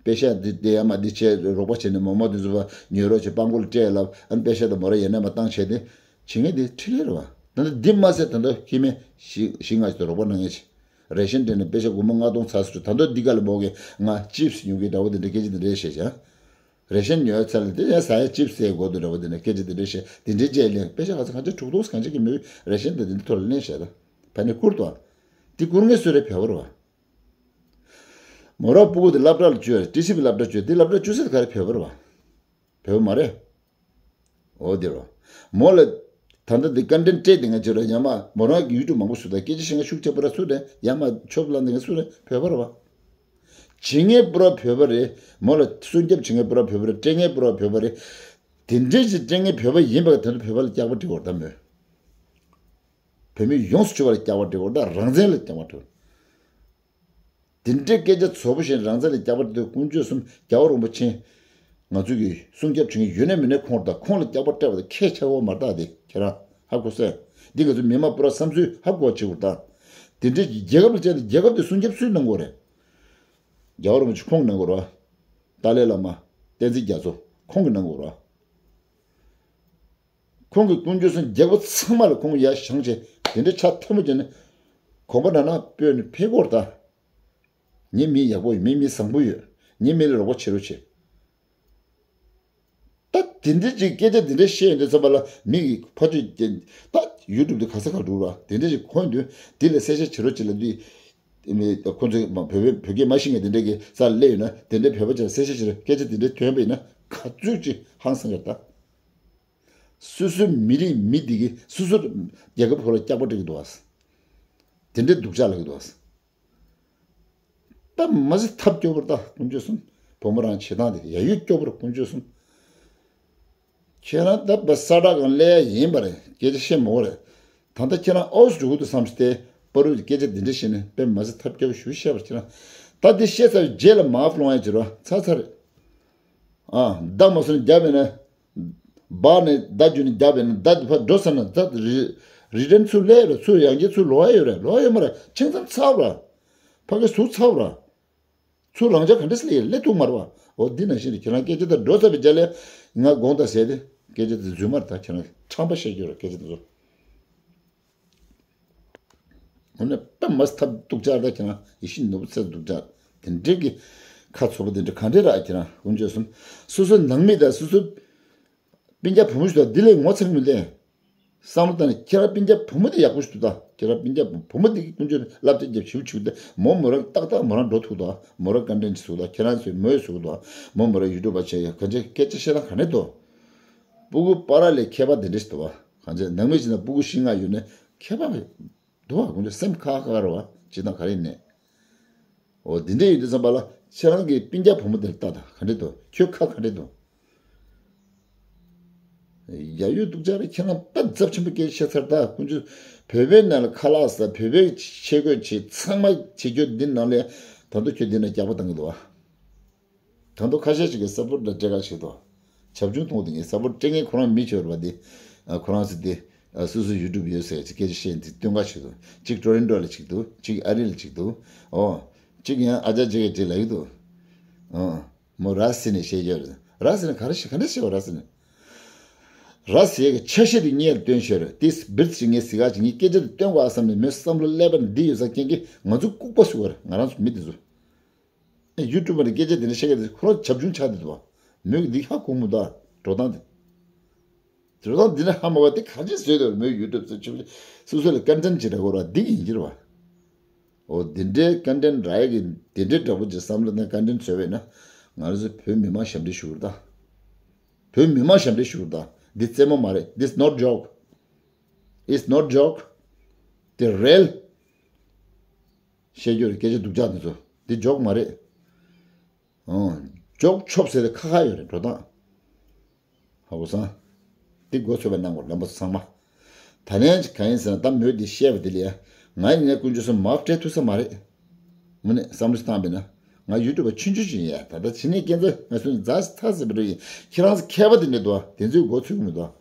པེ་ཤ་འདི་འདི་ཡ་མ་འདི་བྱས་རོགས་པ་བྱས་ནས་མོ་མོ་འདི་ཚོ་ཉོས་རོགས་བྱས་པང་ཁུག་ལ་སྤྲད་ལབ་ཨ་ནི་པེ་ཤ་དང་མོ་ར་ཡ་ནས་མ་བཏང་བྱས་ཏེ་བྱེད་མཁན་དེ་འཕྲིན་ལས་རེད་བ། ད་ལྟ་འདི་མ་ཟད་ད་ལྟ་ཁྱི་མེ་བཞི་བཞི་ལྔ་ཞིག་ཏུ་རོགས་པ་གནང་མཁན་ཅིག་རེ་ཤན་སྤྲད་ནས་པེ་ཤ་སྒོར་མོ་ལྔ་སྟོང་ཚར་སོང་ད་ལྟ་འདི་ག་ལ་མོ་གིས་ང་ཅིབ་སི་ཉོ་གི་འདྲ་བོ་འདི་འདྲ་སྐད་ཆ་འདི་འདྲ་བཤད་བྱ། རེ་ཤན་ཉོས་ཚར་ལ་དེ་ཡང་ཟ་ཡ་ཅིབ་སའི་སྒོ་དུ་འདྲ་བོ་དེ་ནས་སྐད་ཆ་དེ་འདྲ་བཤད་དེ་འདྲའི་རྗེས་ལན་པེ་ཤ་ག་ཚ་ག་ཚ་དྲུག་སྟོང་གང་ཅི་གི་མི་རེ་ཤན་དེ་དེ་འདྲ་ཐོར་ལེན་བཤད་ད་ཕ་ནི་བསྐུར་ཏོ། དེ་བསྐུར་མཁན་སུ་རེད་བོད་པ་རེད་བ། མོ་རང་སྤུ་གུ་དེ་སློབ་གྲྭ་ལ་བཅུག་ཡ་ཊི་སི་བི་སློབ་གྲྭ་བཅུག་དེ་སློབ་གྲྭ་བཅུག་ས་དེ་ག་རེ་བོད་པ་རེད་བ། བོད་པ་མ་རེད། འོ་དེ་རོ། མོ་ལ། ད་ལྟ་འདི་བཀའ་དྲིན་སྤྲད་དེ་ང་ཅི་ར་ཡ་མ་མོ་རང་གི་ཡུ་ཊུབ་མང་པོ་བཟོ་ད་སྐད་ཆ་བཤད་མཁན་ཤུགས་ཆེ་པོ་ར་སུ་རེད་ཡ་མ་ཆོབ་ལ་འདི་ང་སུ་རེད་བོད་པ་རེད་བ། བྱེད་མཁན་པུ་ར་བོད་པ་རེད་མོ་ལ་སྲུང་སྐྱོབ་བྱེད་མཁན་པུ་ར་བོད་པ་རེད་སྤྲད་མཁན་པུ་ར་བོད་པ་རེད། དེ་འདྲས་ཅིག་སྤྲད་མཁན་བོད་པ་ཡིན་པ་དེ་ཚོ་བོད་པ་ལ་སྐྱག་པ་སྤྲད་འོར་ད་མོད། བོད་མི་ཡོངས་སུ་གྱུར་པ་ལ་སྐྱག་པ་སྤྲད་འོར་ད་རང་བཙན་ལ་སྐྱག་པ་སྤྲད། དེ་འདྲའི་སྐད་ཆ་ཚོ་པོ་བཞིན་རང་བཙན་ལ་སྐྱག་པ་སྤྲད་དུས་དཀོན་མཆོག་གསུམ་རྒྱལ་བ་རིན་པོ་ཆེ། ང་ཚོ་གི་སྲུང་སྐྱོབ་བྱེད་མཁན་ཡོད་ན་མེད་ན་ཁོང་རེད་ད་ཁོང་ལ་སྐྱག་པ་སྤྲད་པ་དང་ཁྱད་ཆེ་བོ་མ་རེད་ད་དེ་ཁྱེད་རང་ཧ་གོ་སོང་། འདི་ང་ཚོ་མི་མང་པུ་ར་བསམ་ཚུལ་ཧ་གོ་བ་བྱེད་དགོས་ད། དེ་འདྲའི་རྒྱལ་ཁབ་ལ་བཅར་ཏེ་རྒྱལ་ཁབ་དེ་སྲུང་སྐྱོབ་སུས་གནང་དགོས་རེད། རྒྱལ་བ་རིན་པོ་ཆེ་ཁོང་གིས་གནང་དགོས་རེད་བ། ཏཱ་ལའི་བླ་མ། བསྟན་འཛིན་རྒྱ་མཚོ་ཁོང་གིས་གནང་དགོས་རེད་བ། ཁོང་གིས་དཀོན་མཆོག་གསུམ་རྒྱལ་པོ་ཚང་མ་ལ་ཁོང་ཡར་བཞེངས་བྱས་དེ་འདྲའི་ཕྱག་ཐལ་མོ་སྦྱར་ནས་གོམ་པ་ན་ན་སྤོས་ནས་ཕེབས་སྐོར་ད། ངའི་མི་ཡག་པོ་ཡོད་མི་མི་བཟང་པོ་ཡོད་ངའི་མི་ལ་རོགས་པ་བྱེད་རོགས་བྱེད། ད་དེ་འདྲའི་ཅིག་སྐད་ཆ་དེ་འདྲ་བཤད་ཡོང་དུས་ཙམ་པ་ལ་མི་གི་ཕ་ཆོས་ཀྱི་ད་ཡུ་ཊུབ་དེ་ག་ས་ག་འགྲོ་ར་དེ་འདྲ་ཅིག་གོ་ཡོང་དུས་དེ་ལ་གསལ་བཤད་བྱེད་རོགས་བྱེད་ལབ་དུས། མི་ཁོ་ཚོས་བོད་བོད་སྐད་མ་ཤེས་མཁན་དེ་འདྲ་གི་སར་སླེབས་ཡོད་ན་དེ་འདྲའི་བོད་པ་ཅིག་ལ་གསལ་བཤད་བྱེད་རོགས་སྐད་ཆ་དེ་འདྲ་ཐོན་པ་ཡིན་ན་ག་ཚོད་ཅིག་ཧང་སང་ཡོད་ད། སོ་སོའི་མི་རིགས་མི་འདི་གིས་སོ་སོ་རྒྱལ་ཁབ་ཁོ་ལ་སྐྱག་པ་སྤྲད་ཀྱི་འདུག་བ། དེ་འདྲའི་སྡུག་ཅག་ལབ་ཀྱི་འདུག་བ། ད་མ་ཟད་ཐབས་སྐྱོ་པོར་ད་དཀོན་མཆོག་གསུམ། བུ་མོ་རང་བྱེད་སྟངས་དེ་ཡ་ཡོད་སྐྱོ་པོར་དཀོན་མཆོག་གསུམ། ཁྱེད་རང་ད་བ་ས་བསྒྲགས་གང་ལས་ཡིན་པ་རེད་སྐད་ཆ་བཤད་མོ་རེད། ད་ལྟ་ཁྱེད་རང་ཨོ་སི་འགྲོ་གི་འདུག་བསམ་སྟེ་པ་རུ་སྐད་ཆ་འདི་འདྲ་བཤད་ནས་དཔེ་མ་ཟད་ཐབས་སྐྱོ་པོ་ཞུ་བཤད་པར་ཁྱེད་རང་ད་འདི་བཤད་ཚར་བའི་རྗེས་ལ་མ་ཨ་ཕ་ལོང་ཡ་བྱེད་རོགས་ཚར་ཚར་རེད། ཨ་མདའ་མ་སོན་རྒྱབ་ཡིན་ན། སྦག་ནས་མདའ་རྒྱུ་ནས་རྒྱབ་ཡིན་ན་མདའ་འདི་ཕར་འགྲོ་ས་ན་མདའ་རི་རི་ཏན་ཚུར་སླེབས་རེད་ཚུར་ཡང་རྒྱལ་ཚུར་ལོག་ཡ་ཡོད་རེད་ལོག་ཡ་ཡོད་མ་རེད་ཁྱིམ་ཚང་ཚར་ར། ཕ་གི་ཟུར་ཚར་ར། ཚུར་རང་ཅག་ག་འདྲས་སླེབས་སླེབས་ཐུབ་མ་རེད་བ། འོ་འདི་ནང་བཞིན་རེད་ཁྱེད་རང་སྐད་ཆ་དང་འགྲོ་ཚར་བའི་རྗེས་ལ་ང་དགོངས་དག་ཟེར་ཏེ་སྐད་ཆ་དེ་རྫུན་མ་རེད་ད་ཁྱེད་རང་ཁྲམ་པ་བཤད་རྒྱུ་རེད་སྐད་ཆ་དེ་ཚོ། འོ་ན་དཔེ་མ་ཐབས་སྡུག་ཅག་རེད་ད་ཁྱེད་རང་ཡེ་ཤེས་ནོར་བུ་ཚེ་སྡུག་ཅག་དེ་འདྲས་ཀྱི་ཁ་ཚོ་པོ་དེ་འདྲ་ག་འདྲས་ར་ཁྱེད་རང་དཀོན་མཆོག་གསུམ། སོ་སོ་ནང་མི་དང་སོ་སོ་སྤུན་ཀྱག་བུ་མོ་ཞིག་དང་འདི་ལས་ངོ་ཚ་གི་མི་ལས། བསམ་བློ་བཏང་ནས་ཁྱེད་རང་སྤུན་ཀྱག་བུ་མོ་དེ་ཡག་པོ་ཞིག་འདུག་ད། ཁྱེད་རང་སྤུན་ཀྱག་བུ་མོ་དེ་གི་ཀུན་སྤྱོད་བསླབ་བྱ་རྒྱབ་ཞིབ་ཆུ་དེ་མོ་མོ་རང་ཏག་ཏག་མོ་རང་འགྲོ་ཐུབ་ད། མོ་རང་བཀའ་དྲིན་ཞིག་ཟུག་ད། ཁྱེད་རང་ཚོས་མོས་ཟུག་ད། མོ་མོ་རང་ཡུ་ཊུབ་པ་བྱས་ཡ་ག་ཚོད་སྐད་ཆ་བཤད་སྟངས་ག་ནས་འདུག་སྤུ་གུ་པ་ར་ལས་མཁས་པ་དེ་འདྲས་ཞིག་འདུག་བ། གང་བྱས་ནང་མི་ཅིག་དང་སྤུ་གུ་བཞི་ལྔ་ཡོད་ནས་ཁྱད་པར་འདུག་བ། དགོངས་ཆ་སེམས་ཁ་ཁ་ར་བ་ཅིག་དང་ག་རེ་ནས། འོ་འདི་འདྲས་ཡོད་དུས་ཙམ་པ་ལ་ཁྱེད་རང་གི་སྤུན་ཀྱག་བུ་མོ་དེར་ལྟ་དང་ག་འདྲས་འདུག་ཁྱོད་ཁ་ག་འདྲས་འདུག་ཡ་ཡོད་སྡུག་ཅག་རེད། ཁྱེད་རང་དཔེ་ཚབས་ཆེན་པོ་སྐད་ཆ་བཤད་ཚར། ད་ཀུན་སྤྱོད་བོད་པའི་ནང་ལ་ཁ་ལག་ཟ། བོད་པའི་ཆས་གོས་བྱེད། ཚང་མ་བྱེད་རྒྱུ་འདི་ནང་ལས་ད་དུང་ཁྱོད་འདི་ནང་རྒྱག་པ་བཏང་གི་འདུག་བ། ད་དུང་ཁ་ཤས་ཅིག་གིས་ས་པོར་ཊ་སྤྲད་ག་བྱེད་དོ། བྱབ་ཆུང་མཐོང་དེ་ངས་ས་པོར་ཊ་སྤྲད་མཁན་ཁོ་རང་མི་བྱེད་པ་འདི། ཨ་ཁོ་རང་ཚོ་དེ་ཨ་སོ་སོ་ཡུ་ཊུབ་ཡོད་ཟེར་ཅིག་སྐད་ཆ་བཤད་དེ་སྟོན་ག་བྱེད་དོ། གཅིག་ཊོ་རོན་ཊོ་ལ་གཅིག་འདུག་གཅིག་ཨ་རི་ལ་གཅིག་འདུག་འོ། གཅིག་ཡང་ཨ་ཅག་ཅིག་གིས་ཅིག་ལབ་ཀྱི་འདུག་འོ། མོ་ར་སི་ནས་བཤད་ཀྱི་ཡོད་རེད། ར་སི་ནས་ག་རེ་བཤད། ག་འདྲ་བཤད་པ་ར་སི་ནས། ར་སི་ཡའི་གི་ཆ་ཤས་དེ་ངས་སྟོན་ཤེས་རེད། དེ་སྦིར་ཅིག་ངས་ཟི་ག་ཅིག་ངས་སྐད་ཆ་དེ་སྟོན་དགོས་ཨ་བསམ་ནས་མོས་བསམ་བློ་ཀླད་པ་འདི་ཡོད་ས་རྐྱེན་གྱིས་ང་ཚོ་ལྐུགས་པ་བཟོ་བར་ང་རང་ཚོ་མི་དེ་ཚོ། ཡུ་ཊུབ་པར་སྐད་ཆ་དེ་འདྲ་བཤད་མཁན་དེ་ཁོ་རང་བྱབ་ཆུང་ཆགས་བསྡད་འདུག་བ། མོས་འདི་ཧ་གོ་མི་འདུག་འགྲོ་སྟངས་དེ། འགྲོ་སྟངས་འདི་འདྲ་ཧ་མ་གོ་བ་དེ་ག་འདྲས་བཟོས་འདུག་མོས་ཡུ་ཊུབ་ཚོ་ཆུ་སོ་སོ་ལ་ཀོན་ཊེན་ཊི་ཅིག་རག་དགོས་ར་འདི་གི་ཡིན་གྱི་རེད་བ། འོ་འདི་འདྲའི་ཀོན་ཊེན་ཊི་རག་ཡ་གི་འདི་འདྲའི་འདྲ་པོ་ཅིག་བསམ་བློ་ནས་ཀོན་ཊེན་ཊི་བཟོས་པས་ན་ང་རང་ཚོ་བོད་མི་མང་ཞབས་འདྲེན་ཞུ་གི་རེད་ད། བོད་མི་མང་ཞབས་འདྲེན་ཞུ་གི་རེད་ད། འདི་རྩེད་མོ་མ་རེད། This not joke. It's not joke. དེ་རེད། བཤད་རྒྱུ་རེད། སྐད་ཆ་སྡུག་ཅག་འདི་ཚོ་འདི་ཇོག་མ་རེད། ཨང་། ཇོག་ཆོབ་ཟེར་ཏེ་ཁ་ཁ་ཡོད་རེད་འགྲོ་སྟངས། ཧ་གོ་སོང་། འདི་མགོ་ཚོད་པ་གནང་དགོས་རྣམ་པ་ཚོ་ཚང་མ། ད་ལན་གྱི་གང་ཡིན་ཟེར་ན་ད་མོས་འདི་བཤད་པ་འདི་ལ་ཡ་ང་ཡིན་ན་ཀུན་སྤྱོད་སོ་མར་སྤྲད་ཐུབ་ས་མ་རེད། དངོས་གནས་བསམ་བློ་ཞིག་བཏང་པས་ན་ང་ཡུ་ཊུབ་པ་ཆུང་ཆུང་ཞིག་ཡིན་ཡ། ད་ལྟ་ཕྱི་ནས་སྐྱེ་འཚར་ང་ཚོ་ཛ་ཐ་ཟེར་བ་རེད། ཁྱེད་རང་ཚོ་མཁས་པ་དེ་འདྲ་འདུག་ཨ། དེ་ཚོའི་མགོ་ཚོད་གི་མི་འདུག་ཨ།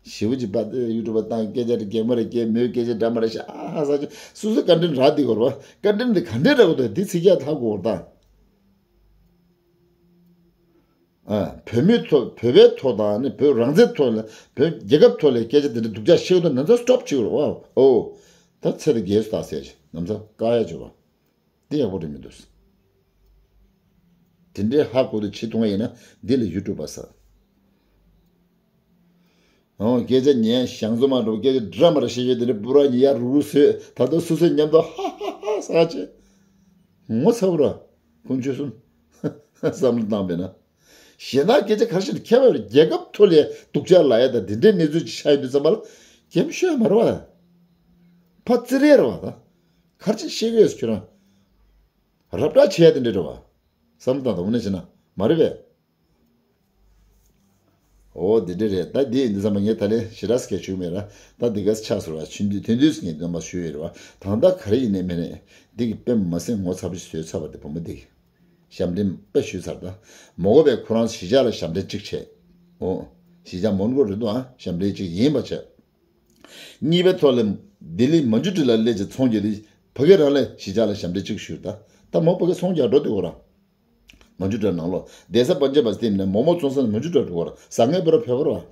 ཞེ་པོ་ཅིག་པ་ཡུ་ཊུབ་པ་བཏང་སྐད་ཆ་རེ་གད་མོ་རེ་སྐད་མོས་སྐད་ཆ་འདྲ་མ་འདྲ་བཤད་ཨ་ཧ་ས་ཆེ་སོ་སོའི་བཀའ་དྲིན་རག་འདི་གོ་ར་བ། བཀའ་དྲིན་འདི་ག་འདྲས་རག་གོ་ད་འདི་ཚིག་རྒྱག་ཐག་གོ་ར་ད། ཨ། བོད་མིའི་ཐོག་བོད་པའི་ཐོག་དང་ནི་བོད་རང་བཙན་ཐོག་ལ་བོད་རྒྱལ་ཁབ་ཐོག་ལ་སྐད་ཆ་དེ་འདྲ་སྡུག་ཅག་བཤད་དུ་ན་ཚ་སི་ཊོབ་བྱེད་དགོས་རེད་བ། ཨོ། ད་ཚེ་དང་རྒྱལ་སུ་དག་ཟེར་ཅིག་ན་ཚ་བཀག་ཡ་བྱོས་བ། དེ་ཡག་པོ་རེད་མི་འདུག་དེ་འདྲའི་ཧ་གོ་དུ་བྱེད་ཐུབ་ཡ་ཡིན་ན་འདི་ལ་ཡུ་ཊུབ་པ་ཟེར། ཨོ་སྐད་ཆ་ཉན་ཞང་བཟོ་མ་འགྲོ་སྐད་ཆ་འདྲ་མ་འདྲ་བཤད་ཡོད་དེ་འདྲ་པུ་ར་ཉི་ཡ་རུ་རུ་ཟོས་ད་དུང་སུ་སུ་མཉམ་དུ་ཧ་ཧ་ཧ་ཟ་བྱས། ངོ་ཚ་བོ་ར་ཀུན་སྤྱོད་གསུམ་བསམ་བློ་བཏང་པས་ན། གཞན་དག་སྐད་ཆ་ག་རེ་བཤད་ན་ཁྱད་པར་རྒྱལ་ཁབ་ཐོག་ལས་སྡུག་ཅག་ལབ་ཡ་དང་དེ་འདྲའི་གནས་ཚུལ་ཅིག་ཆགས་ཡོང་དུས་ཙམ་པ་ལ་རྒྱབ་ཤོད་ཡ་མ་རེད་བ། ཕ་ཙི་རེ་རེད་བ་ད། ག་རེ་བྱས་ཤེས་གི་ཡོད་ཟེར་ཁྱོད་རང་། རབ་བསྒྲགས་བྱས་ཡ་དེ་འདྲ་རེད་བ། བསམ་བློ་བཏང་དང་དངོས་གནས་བྱས་ན་མ་རེད་པས། འོ་འདི་འདྲ་རེད་ད། འདི་ཡིན་དུས་ཙམ་པ་ངས་ད་ལན་ཞེ་དྲག་སྐད་ཞུ་མེད་ར། ད་འདི་ག་ཆགས་སོང་ར་ཆུན་དུས་དོན་དུས་ངས་འདོན་པ་ཞུ་ཡོད་རེད་བ། ད་ལྟ་ག་རེ་ཡིན་ནའི་མེད་ནའི་འདི་གི་དཔེ་མ་སྲིད་ངོ་ཚ་པོ་ཞིག་བཟོས་ཚར་བ་དེ་བུ་མོ་འདི་གི་ཞབས་འདྲེན་དཔེ་ཞུས་ཚར་ད། མོ་གོ་བས་ཁོ་རང་གཞིས་ཆགས་ལ་ཞབས་འདྲེན་གཅིག་བྱས། འོ། གཞིས་ཆགས་མོན་གྷོ་རེད་འདུག་ཨ། ཞབས་འདྲེན་གཅིག་ཡིན་པ་བྱས། གཉིས་པའི་ཐོག་ལ་ལྡི་ལི་མན་ཇུ་ཀྲི་ལ་སླེབས་ཀྱི་ཚོང་རྒྱག་དུས་ཕ་གི་རང་ལ་གཞིས་ཆགས་ལ་ཞབས་འདྲེན་གཅིག་ཞུས་ད། ད་མོ་ཕ་གི་ཚོང་རྒྱག་འགྲོ་འདུག་གོ་ར། མན་ཇུ་ཀྲི་ནང་ལོགས་བསྡད་ས་པན་ཇབ་བ་སྟེང་ནས་མོག་མོག་བཙོང་ས་ནས་མན་ཇུ་ཀྲི་འགྲོ་གོ་ར། ཟ་མཁན་བོད་ར་བོད་པ་ར།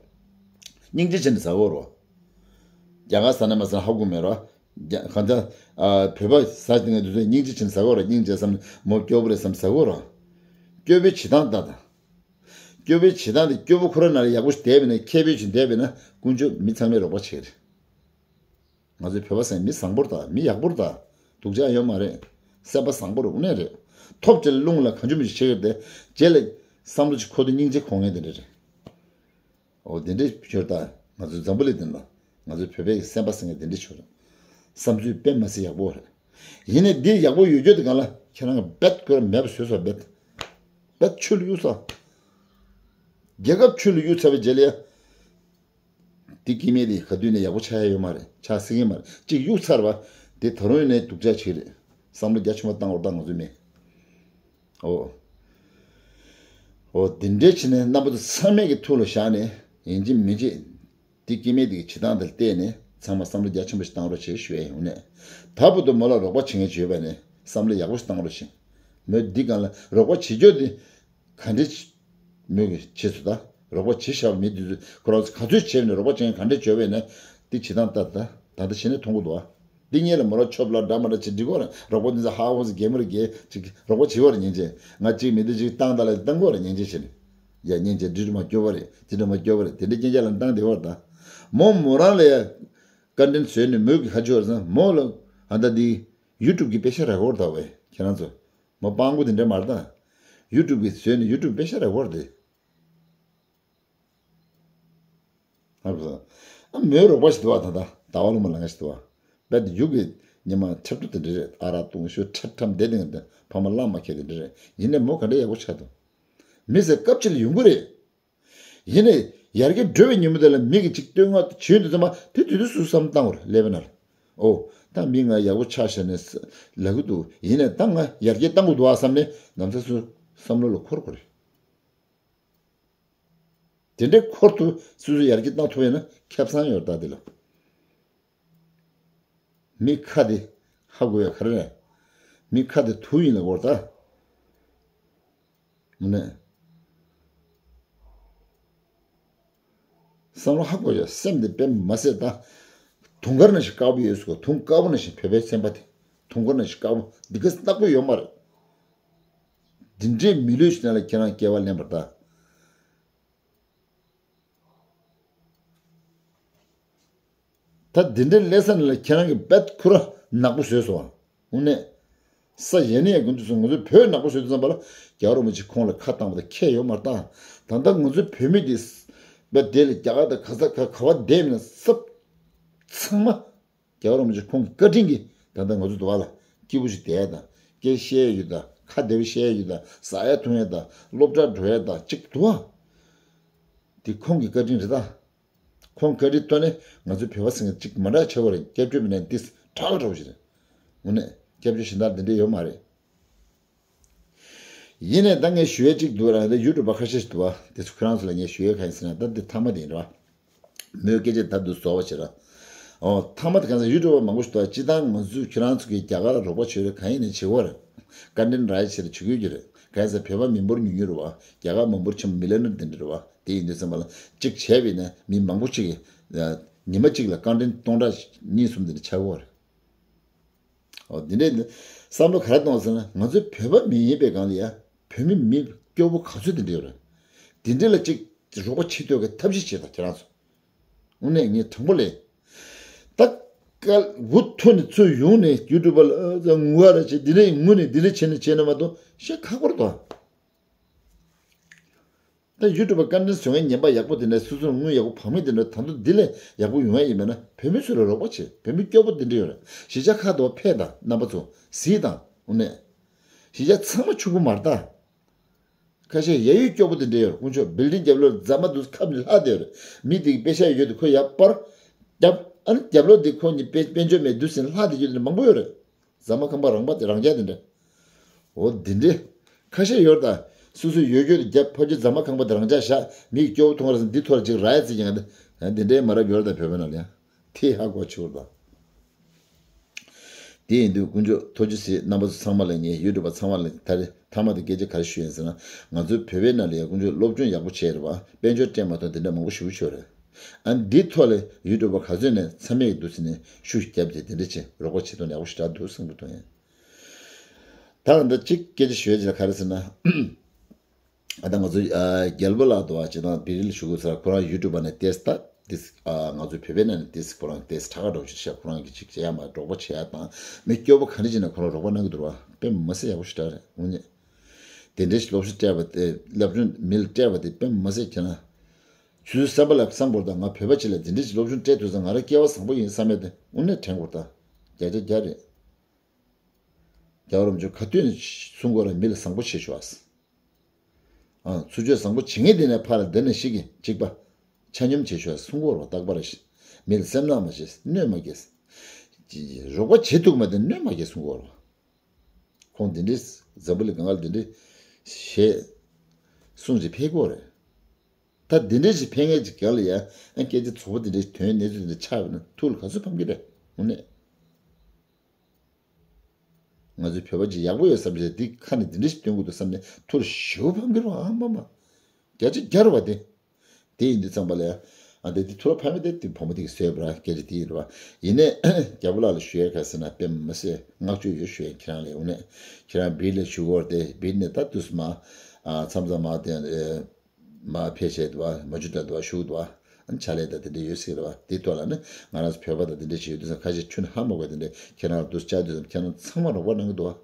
སྙིང་རྗེ་བྱས་ནས་ཟ་གོ་ར། རྒྱ་གར་ཟ་ན་མ་ཟ་ན་ཧ་གོ་མེད་ར། རྒྱ་གང་ལྟར་ཨ་བོད་པ་ཟ་བསྡད་མཁན་དེ་ཚོས་སྙིང་རྗེ་བྱས་ནས་ཟ་གོ་ར། སྙིང་རྗེ་བསམ་ནས་མོ་སྐྱོ་པོ་རེད་བསམ་ཟ་གོ་ར། སྐྱོ་པོའི་བྱེད་སྟངས་ད་ད། སྐྱོ་པོའི་བྱེད་སྟངས་དེ་སྐྱོ་པོ་ཁོ་རང་ན་ཡག་པོ་ཞིག་བསྡད་པས་ན་མཁས་པོ་ཞིག་བསྡད་པས་ན་ཀུན་སྤྱོད་མི་ཚང་མས་རོགས་པ་བྱེད་རེད། ང་ཚོའི་བོད་པ་ཟེར་མི་བཟང་པོ་རེད་ད། མི་ཡག་པོ་རེད་ད། སྡུག་ཅག་ཡོད་མ་རེད། སེམས་པ་བཟང་པོ་རེད། དངོས་གནས་རེད། ཐོབ་རྗེས་ལ་རླུང་ལ་གང་བྱུང་མི་ཞིག་བྱེད་ཀྱི་རེད་དེ། རྗེས་ལ་བསམ་བློ་ཅིག་འཁོར་དུས་སྙིང་རྗེ་འཁོར་མཁན་དེ་འདྲ་རེད། འོ་དེ་འདྲའི་ཆོས་ད་ང་ཚོའི་འཛམ་བུ་གླིང་འདི་ལ་ང་ཚོའི་བོད་པའི་སེམས་པ་ཟེར་མཁན་དེ་འདྲའི་ཆོས་རེད། བསམ་ཚུལ་དཔེ་མ་སྲིད་ཡག་པོ་རེད། ཡིན་ནའི་འདི་ཡག་པོ་ཡོད་རྒྱུ་དེ་གང་ལ་ཁྱེད་རང་གི་རྦད་ཁོ་ར་མེད་པ་བཟོས་སོ་རྦད། རྦད་ཆུ་ལ་གཡུག་ས། རྒྱལ་ཁབ་ཆུ་ལ་གཡུག་ཚར་བའི་རྗེས་ལ་ཡ། འདི་སྐྱེ་དམན་དེ་ག་དུས་ནས་ཡག་པོ་ཆགས་ཡ་ཡོད་མ་རེད། ཆགས་སྲིད་ཀྱི་མ་རེད། གཅིག་གཡུག་ཚར་བ་དེ་ད་རུང་ཡིན་ནའི་སྡུག་ཅག་ཅིག་རེད། བསམ་བློ་རྒྱ་ཆེན་པོ་བཏང་དགོས་ད་ང་ཚོ་མི། འོ། འོ་དེ་འདྲའི་བྱས་ནས་རྣམ་པ་ཚོ་ཚང་མས་ཀྱི་ཐུགས་ལ་བཞག་ནས་ཡིན་གཅིག་མིན་གཅིག་འདི་སྐྱེ་དམན་དེ་གི་བྱེད་སྟངས་དེ་ལ་བལྟས་ནས་ཚང་མ་བསམ་བློ་རྒྱ་ཆེན་པོ་ཞིག་བཏང་རོགས་བྱེད་ཞུ་ཡ་ཡོང་ནས། ད་བར་དུ་མོ་ལ་རོགས་པ་བྱེད་མཁན་ཅིག་ཡོད་པ་ནས་བསམ་བློ་ཡག་པོ་ཞིག་བཏང་རོགས་བྱེད། མོས་འདི་སྒང་ལ་རོགས་པ་བྱེད་རྒྱུ་དེ་ག་འདྲས་མོས་ཀྱི་བྱེད་ཚུལ་དང་རོགས་པ་བྱེད་བཞག་པ་མི་དེ་ཚོས་ཁོ་རང་ཚོ་ག་ཚོད་བྱས་ནས་རོགས་པ་བྱེད་མཁན་ག་འདྲས་བྱོས་པས་ན་དེ་བྱེད་སྟངས་ལྟར་ད་ད་ལྟ་བྱས་ནས་མཐོང་གི་འདུག་ཨ། འདི་གཉིས་ལ་མོ་རང་ཆོབ་ལ་འདྲ་མ་འདྲ་བྱེད་འགྲིག་གོ་ར། རོགས་པ་འདི་ཚོ་ཧ་ཧོ་ཟེར་གད་མོ་རེ་གད་ཅིག་རོགས་པ་བྱེད་གོ་ར་སྙིང་རྗེ། ང་གཅིག་མི་འདི་གཅིག་བཏང་ད་ལ་བཏང་གོ་ར་སྙིང་རྗེ་བྱས་ནས། ཡ་སྙིང་རྗེ་འདི་འདྲ་མ་སྐྱོ་བ་རེད་དེ་འདྲ་མ་སྐྱོ་བ་རེད་དེ་འདྲ་སྐྱེ་རྒྱ་ལ་བཏང་བསྡད་གོ་ར་ད། མོ་མོ་རང་ལ་ཡ་བཀའ་དྲིན་བཟོས་ནས་མོས་ཀྱི་ཁ་ཆོར་ཙང་མོ་ལ་ཨ་ད་འདི་ཡུ་ཊུབ་ཀྱི་པེ་ཤ་རག་གོ་ར་ད་བས་ཁྱེད་རང་ཚོ། མོ་སྤང་པོ་དེ་འདྲ་མ་རེད་ད། ཡུ་ཊུབ་ཀྱི་བཟོས་ནས་ཡུ་ཊུབ་པེ་ཤ་རག་གོ་ར་དེ། ཧ་གོ་སོང་ ཨ་མོའི་རོགས་པ་ཞིག་འདུག་བ། ད་ལྟ་ཟླ་བ་ལོ་མ་ལ་ང་ཞིག་འདུག་བ། རྦད་དེ་ཡུག་གི་ཉི་མ་འཁྲབ་ཁྲུ་དེ་འདྲ་རེད། ཨ་རག་བཏུང་ཤོ་འཁྲབ་འཁྲབ་བསྡད་དེ་ང་དང་ཕ་མ་བླ་མ་ཁྱེད་དེ་འདྲ་རེད། ཡིན་ནའི་མོ་ག་འདྲ་ཡག་པོ་ཆགས་འདུག་མི་ཟེར་སྐབས་གཅིག་ལ་ཡོང་གི་རེད། ཡིན་ནའི་ཡར་རྒྱས་འགྲོ་བའི་ཉིན་མོ་དེ་ལ་མི་གིས་ཅིག་བསྟོད་བསྔགས་བྱེད་ཡོང་དུས་ཙམ་པ་དེ་དུས་དུས་སུ་བསམ་བཏང་བར་སླེབས་པ་ན་ལ། ཨོ། ད་མི་ང་ཡག་པོ་ཆགས་ཤག་ནས་ལབ་གི་འདུག་ཡིན་ནའི་ད་ང་ཡར་རྒྱས་བཏང་དགོས་འདུག་ཨ་བསམ་ནས་ནམ་ཟླ་སུ་བསམ་བློ་ལ་འཁོར་དགོས་རེད། དེ་འདྲའི་འཁོར་དུ་སོ་སོ་ཡར་རྒྱས་བཏང་ཐུབ་ཡོད་ན་ཁེ་བཟང་ཡོད་ད་དེ་ལ། མི་ཁ་དེ་ཧ་གོ་ཡ་ག་རེ་རེད། མི་ཁ་དེ་དུག་ཡིན་ལ་གོ་ད། ངོ་ནས། བསམ་བློ་ཧ་གོ་ཡ་སེམས་དེ་དཔེ་མ་སྲིད་ད། དུང་དཀར་ནང་བཞིན་དཀར་པོ་ཡོད་སོ། དུང་དཀར་པོ་ནང་བཞིན་བོད་པའི་སེམས་པ་དེ། དུང་དཀར་ནང་བཞིན་དཀར་པོ་འདི་ག་སྣག་པོ་ཡོད་མ་རེད། འདི་འདྲའི་མི་ལུས་ཤིག་ནང་ལ་ཁྱེད་རང་སྐྱེ་བ་ལེན་པར་ད། ད་འདི་འདྲའི་ཀླད་ས་ནས་ལ་ཁྱེད་རང་གི་དཔེ་ཁུ་ར་ནག་པོ་བཟོས་སོང་བ། དངོས་གནས། ས་ཡ་ནི་ཡ་ཀུན་ཏུ་སོང་ང་ཚོའི་བོད་ནག་པོ་བཟོས་དུས་ཙམ་པ་ལ་རྒྱལ་བ་རིན་པོ་ཆེ་ཁོང་ལ་ཁ་བཏང་བ་དང་ཁྱད་ཡོད་མ་རེད་ད། ད་ལྟ་ང་ཚོའི་བོད་མི་འདི་ས་བ་དེ་ལ་རྒྱ་གར་དང་ག་ས་ག་ག་བ་བསྡད་མིན་ན་སབ་ཚང་མ། རྒྱལ་བ་རིན་པོ་ཆེ་ཁོང་གི་བཀའ་དྲིན་གྱིས་ད་ལྟ་ང་ཚོ་འདུག་བ་ལ་སྐྱིད་པོ་ཞིག་བསྡད་ཡ་དང་སྐད་བཤད་ཡ་ཡོད་དང་ཁ་བདེ་པོ་བཤད་ཡ་ཡོད་དང་ཟ་ཡ་འཐུང་ཡ་དང་སློབ་གྲྭ་འགྲོ་ཡ་དང་གཅིག་འདུག་བ། འདི་ཁོང་གི་བཀའ་དྲིན་རེད་ད། ཁོང་བཀའ་དྲིན་ཐོག་ནས་ང་ཚོའི་བོད་པ་ཟེར་མཁན་གཅིག་མ་འདྲ་ཆེ་བ་རེད། སྐྱབས་བཅོལ་མི་སྣ་འདི་དྲག་དྲག་ཞིག་རེད། དངོས་གནས་སྐྱབས་བཅོལ་གཞན་དག་འདི་འདྲ་ཡོད་མ་རེད། ཡིན་ནའི་ད་ངས་ཞུ་ཡ་གཅིག་འདུག་ར། འདི་ཡུ་ཊུབ་པ་ཁ་ཤས་ཤིག་འདུག་བ། དེ་ཚོ་ཁྱོད་རང་ཚོ་ལ་ངས་ཞུ་ཡ་གང་ཡིན་ཟེར་ན་ད་འདི་མཐའ་མ་དེ་ཡིན་ར། མོའི་སྐད་ཆ་ད་འདུག་བཟོ་བ་བྱེད་ར། ཨོ་མཐའ་མ་དེ་གང་ཟེར་ཡུ་ཊུབ་པ་མང་པོ་ཞིག་འདུག་བ། སྤྱི་བཏང་ང་ཚོས་ཁྱོད་རང་ཚོ་གིས་རྒྱ་གར་ལ་རོགས་པ་བྱེད་རེ་གང་ཡིན་ནའི་བྱེད་དགོས་རེད། བཀའ་དྲིན་ར་ཡ་བྱེད་རེ་བྱེད་དགོས་ཀྱི་རེད། གང་ཟེར་བོད་པ་མི་འབོར་ཉུང་ཉུང་རེད་བ། རྒྱ་གར་མི་འབོར་ཆེན་པོ་མི་ལི་ཡ་ནར་དེ་འདྲ་རེད་བ། དེ་ཡིན་དུས་ཙམ་པ་ལ་གཅིག་བྱས་པ་ཡིན་ན་མི་མང་པོ་གཅིག་གིས་ཉི་མ་གཅིག་ལ་བཀའ་དྲིན་སྟོང་ཕྲག་གཉིས་གསུམ་དེ་འདྲ་ཆགས་ཀྱི་ཡོད་རེད། འོ་འདི་འདྲའི་བསམ་བློ་ག་རེ་གཏོང་ཟེར་ན་ང་ཚོ་བོད་པ་མི་ཡིན་པའི་སྒང་ལ་ཡ་བོད་མི་མི་སྐྱོ་པོ་ག་ཚོད་དེ་འདྲ་ཡོད་རེད། དེ་འདྲ་ལ་གཅིག་རོགས་པ་བྱེད་ཐུབ་པའི་ཐབས་ཤེས་བྱེད་དང་ཁྱེད་རང་ཚོ། དངོས་གནས་ངས་དྲང་པོ་ལས། ད་སྐལ་འུ་ཐུག་ནས་ཚུར་ཡོང་ནས་ཡུ་ཊུབ་པ་ལ་ངུ་བ་ར་བྱེད་འདི་འདྲ་ངུ་ནས་འདི་འདྲ་བྱེད་ནས་བྱེད་ན་མ་གཏོགས་ཤེས་ཁག་པོ་རེད་དོ། ད་ཡུ་ཊུབ་པ་བཀའ་དྲིན་བཟོ་མཁན་ངན་པ་ཡག་པོ་དེ་འདྲ་སོ་སོར་དངུལ་ཡག་པོ་བབས་མཁན་དེ་འདྲ་ད་དུང་འདི་ལས་ཡག་པོ་ཡོང་ཡ་ཡིན་མིན་ན་བོད་མི་ཚོ་ལ་རོགས་པ་བྱེད། བོད་མི་སྐྱོ་པོ་དེ་འདྲ་ཡོད་རེད། གཞིས་ཆགས་ཁག་ཏུ་ཕེབས་དང་རྣམ་པ་ཚོ་གཟིགས་དང་དངོས་གནས། གཞིས་ཆགས་ཚང་མ་ཕྱུག་པོ་མ་རེད་ད། ཁ་ཤས་ཡ་ཡུལ་སྐྱོ་པོ་དེ་འདྲ་ཡོད་རེད། དཀོན་མཆོག་བིལ་ཌིང་རྒྱབ་ལོགས་རྫ་མ་དུ་ཁབ་ནས་ལྷག་བསྡད་ཡོད་རེད། མི་དེ་གི་པེ་ཤ་ཡོད་དེ་ཁོ་ཡར་སྤར། རྒྱབ་ཨ་ནི་རྒྱབ་ལོགས་དེ་ཁོ་གཉིས་དཔལ་དཔལ་འབྱོར་མེད་དུས་ཟིན་ལྷག་བསྡད་རྒྱུ་དེ་འདྲ་མང་པོ་ཡོད་རེད། རྫ་མ་ཁང་པ་རང་པ་དེ་རང་རྐྱ་དེ་འདྲ། འོ་འདི་འདྲའི་ཁ་ཤས་ཡོད་ད། སོ་སོའི་ཡོད་རྒྱུ་དེ་རྒྱབ་ཕ་རྒྱུ་རྫ་མ་ཁང་པ་དེ་རང་འཇགས་བཞག་མིག་སྐྱོ་བོ་མཐོང་ར་ཟིན་འདི་ཐོར་ཅིག་ར་ཡ་ཙི་ཀྱང་འདི་འདྲའི་མ་རབས་ཡོད་ད་བོད་པའི་ནང་ལ་ཡང་དེ་ཧ་གོ་ཆོག་ད། དེ་ཡིན་དུས་དཀོན་མཆོག་ཐུགས་རྗེ་གཟིགས། རྣམ་པ་ཚོ་ཚང་མ་ལ་ངས་ཡུ་ཊུབ་པ་ཚང་མ་ལ་ད་རེས་མཐའ་མ་དེ་སྐད་ཆ་ག་རེ་ཞུ་ཡིན་ཟེར་ན་ང་ཚོའི་བོད་པའི་ནང་ལ་ཡང་དཀོན་མཆོག་སློབ་སྦྱོང་ཡག་པོ་བྱས་རེད་བ། དཔལ་འབྱོར་སྤྲད་མ་ཐོག་དེ་འདྲ་མང་པོ་ཞེ་པོ་ཆོག་རེད། ཨ་འདི་ཐོག་ལ་ཡུ་ཊུབ་པ་ག་ཚོད་ནས་ཚ་མེད་ཀྱི་འདུག་ཟེར་ནས་ཤུགས་རྒྱབ་དེ་དེ་འདྲ་བྱས་རོགས་པ་བྱེད་དོན་ཡག་པོ་ཞེ་དྲག་འདུག་བསམ་གྱི་འདུག་ཡིན། ད་ང་འདི་གཅིག་སྐད་ཆ་ཞུ་ཡ་ཅིག་ལ་ག་རེ་ཟེར་ན། ཨ་ད་ང་ཚོ་ཨ་རྒྱལ་པོ་ལགས་འདུག་བ། སྤྱིར་བཏང་བི་རི་ལ་ཞུ་དགོས་ཟེར་ཁོ་རང་ཡུ་ཊུབ་པ་ནས་བལྟས་ད་དེ་ཨ་ང་ཚོ་བོད་པའི་ནང་ནས་བལྟས་ཁོ་རང་བལྟས་ཁྲ་ཁ་འདྲ་བོ་ཞིག་ཤག་ཁོ་རང་གི་ཅིག་བྱེད་ཡ་མ་རོགས་པ་བྱེད་ཡ་དང་མི་སྐྱོ་པོ་ག་འདྲ་ཅིག་ན་ཁོ་རང་རོགས་པ་གནང་གི་འདུག་བ། དཔེ་མི་སྲིད་ཡག་པོ་ཞིག་འདྲ་རེད་དངོས་གནས། དེ་འདྲའི་ཞིག་སློབ་གསོ་སྤྲད་པ་དེ་སློབ་སྦྱོང་མི་ལ་སྤྲད་པ་དེ་དཔེ་མི་སྲིད་ཁྱེད་རང་ཆུ་ཚོད་བསམ་པ་ལ་བསམ་དགོས་ད། ང་བོད་པ་ཅིག་ལ་དེ་འདྲའི་ཞིག་སློབ་སྦྱོང་སྤྲད་ཐུབ་ཙང་ང་རང་སྐལ་བ་བཟང་པོ་ཡིན་བསམ་ཡ་དེ་དངོས་གནས་དྲན་དགོས་ད། བརྒྱ་ཆ་བརྒྱ་རེད། རྒྱལ་བ་རིན་པོ་ཆེ་ག་དུས་ནས་གསུང་གི་ཡོད་རེད། མི་ལ་བཟང་པོ་བྱེད་ཤོག་ཨ། ཨ་ཚུར་སྤྱོད་བཟང་པོ་བྱེད་མཁན་དེ་ནས་ཕར་ལ་འདི་ནས་ཤིག་གི་གཅིག་པ། ཆ་སྙོམས་བྱེད་ཤོག་ཨ་གསུང་གི་ཡོད་རེད། རྟག་པར་རེ་ཞིག་མི་ལ་སེམས་ནག་མ་བྱེད། གནོད་མ་སྐྱེལ། རོགས་པ་བྱེད་ཐུབ་མ་དེ་གནོད་མ་སྐྱེལ་གསུང་གི་ཡོད་རེད། ཁོང་འདི་འདྲའི་འཛམ་བུ་གླིང་སྒང་ག་ལ་འདི་འདྲའི་ཞེས་གསུང་ཅིག་ཕེབས་ཀྱི་ཡོད་རེད། ད་འདི་འདྲའི་ཞིག་ཕེབས་མཁན་ཅིག་སྒང་ལ་ཡ་ཨ་སྐད་ཆ་རྫོགས་པོ་འདི་འདྲའི་དོན་གནས་ཚུལ་འདི་འདྲ་ཆགས་པ་ན་ཐུགས་ལ་ག་ཚོད་ཕམ་གྱི་རེད་དངོས་གནས། ང་ཚོའི་བོད་པ་ཅིག་ཡག་པོ་ཡོད་བསམ་བྱས་འདི་ཁ་ནས་འདི་འདྲ་ཞིག་སྟོན་དགོས་འདུག་བསམ་ནས་ཐུགས་ལ་ཞེ་པོ་ཕམ་གྱི་རེད་བ། ཨ་མ་མ། བརྒྱ་ཆ་བརྒྱ་རེད་བ་དེ། དེ་ཡིན་དུས་ཙམ་པ་ལ་ཡ། ཨ་འདི་འདི་ཐུགས་ལ་ཕམ་མི་དེ་དེ་བུ་མོ་དེ་གིས་བཟོས་པ་ར་སྐད་ཆ་དེ་ཡིན་རེད་བ། ཡིན་ནའི་རྒྱལ་པོ་ལགས་ལ་ཞུ་ཡ་ག་ཟེར་ན་དཔེ་མི་སྲིད་བསྔགས་བརྗོད་ཡོད་ཞུ་ཡ་ཁྱེད་རང་ལ་ཡོང་ནས་ཁྱེད་རང་བིར་ལ་ཞུ་གི་ཡོད་རེད་དེ་བིར་ནས་ད་དུས་སུ་མ། ཨ་མཚམས་མཚམས་མ་དེ། མ་ཕལ་ཆེར་འདུག་བ། མ་ཇུ་ཏ་འདུག་བ་ཞུགས་འདུག་བ། ཨ་ནི་ཕྱག་ལས་དང་དེ་འདྲ་ཡོད་སྲིད་རེད་བ། དེ་ཐོག་ལ་ནི་ང་རང་ཚོ་བོད་པ་དང་དེ་འདྲ་ཞིག་ཡོད་དུས་ཙང་ཁ་ཤས་ཁྱོན་ནས་ཧ་མ་གོ་བ་དེ་འདྲ་ཁྱེད་རང་ལ་འདུག་བཅར་དུས་ཙམ་ཁྱེད་རང་ཚང་མ་རོགས་པ་གནང་གི་འདུག་བ།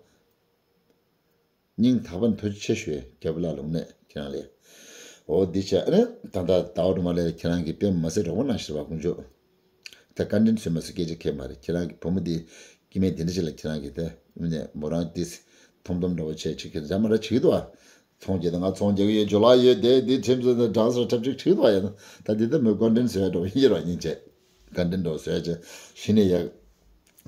སྙིང་ཐག་པ་ནས་ཐུགས་རྗེ་ཆེ་ཞུ་ཡས་རྒྱལ་པོ་ལགས་ལུང་ནས་ཁྱེད་རང་ལས། འོ་འདི་བྱས་ཨ་ནི་ད་ལྟ་ཟླ་བ་སྒྲོལ་མ་ལགས་ཁྱེད་རང་གིས་དཔེ་མ་སྲིད་རོགས་པ་གནང་ཞེས་པ་དཀོན་མཆོག་ད་བཀའ་དྲིན་གསོས་མ་གསོས་སྐད་ཆ་ཁྱད་མ་རེད། ཁྱེད་རང་གི་བུ་མོ་འདི་སྐྱེ་དམན་དེ་འདྲ་ཞིག་ལ་ཁྱེད་རང་གིས་ད་ནས་མོ་རང་ཏིས་ཐོམ་ཐོམ་འདྲ་བོ་བྱས་ཅིག་གི་ར་མ་ར་བྱེད་ཀྱི་འདུག་ཨ། ཚོང་རྒྱག་དང་ང་ཚོང་རྒྱག་གི་ཡོད། ཇོ་ལགས་ཡོད་དེ་འདི་ཁྲིམས་བཟོ་དང་སྦྲང་སར་འཁྲབ་ཅིག་བྱེད་ཀྱི་འདུག་ཨ། ཡ་ད་འདི་ད་མོས་བཀའ་དྲིན་གསོས་འདྲ་བོ་ཡིན་ར་ཡིན་བྱས། བཀའ་དྲིན་འདྲ་བོ་གསོས་བྱས་གཞི་ནས་ཡ།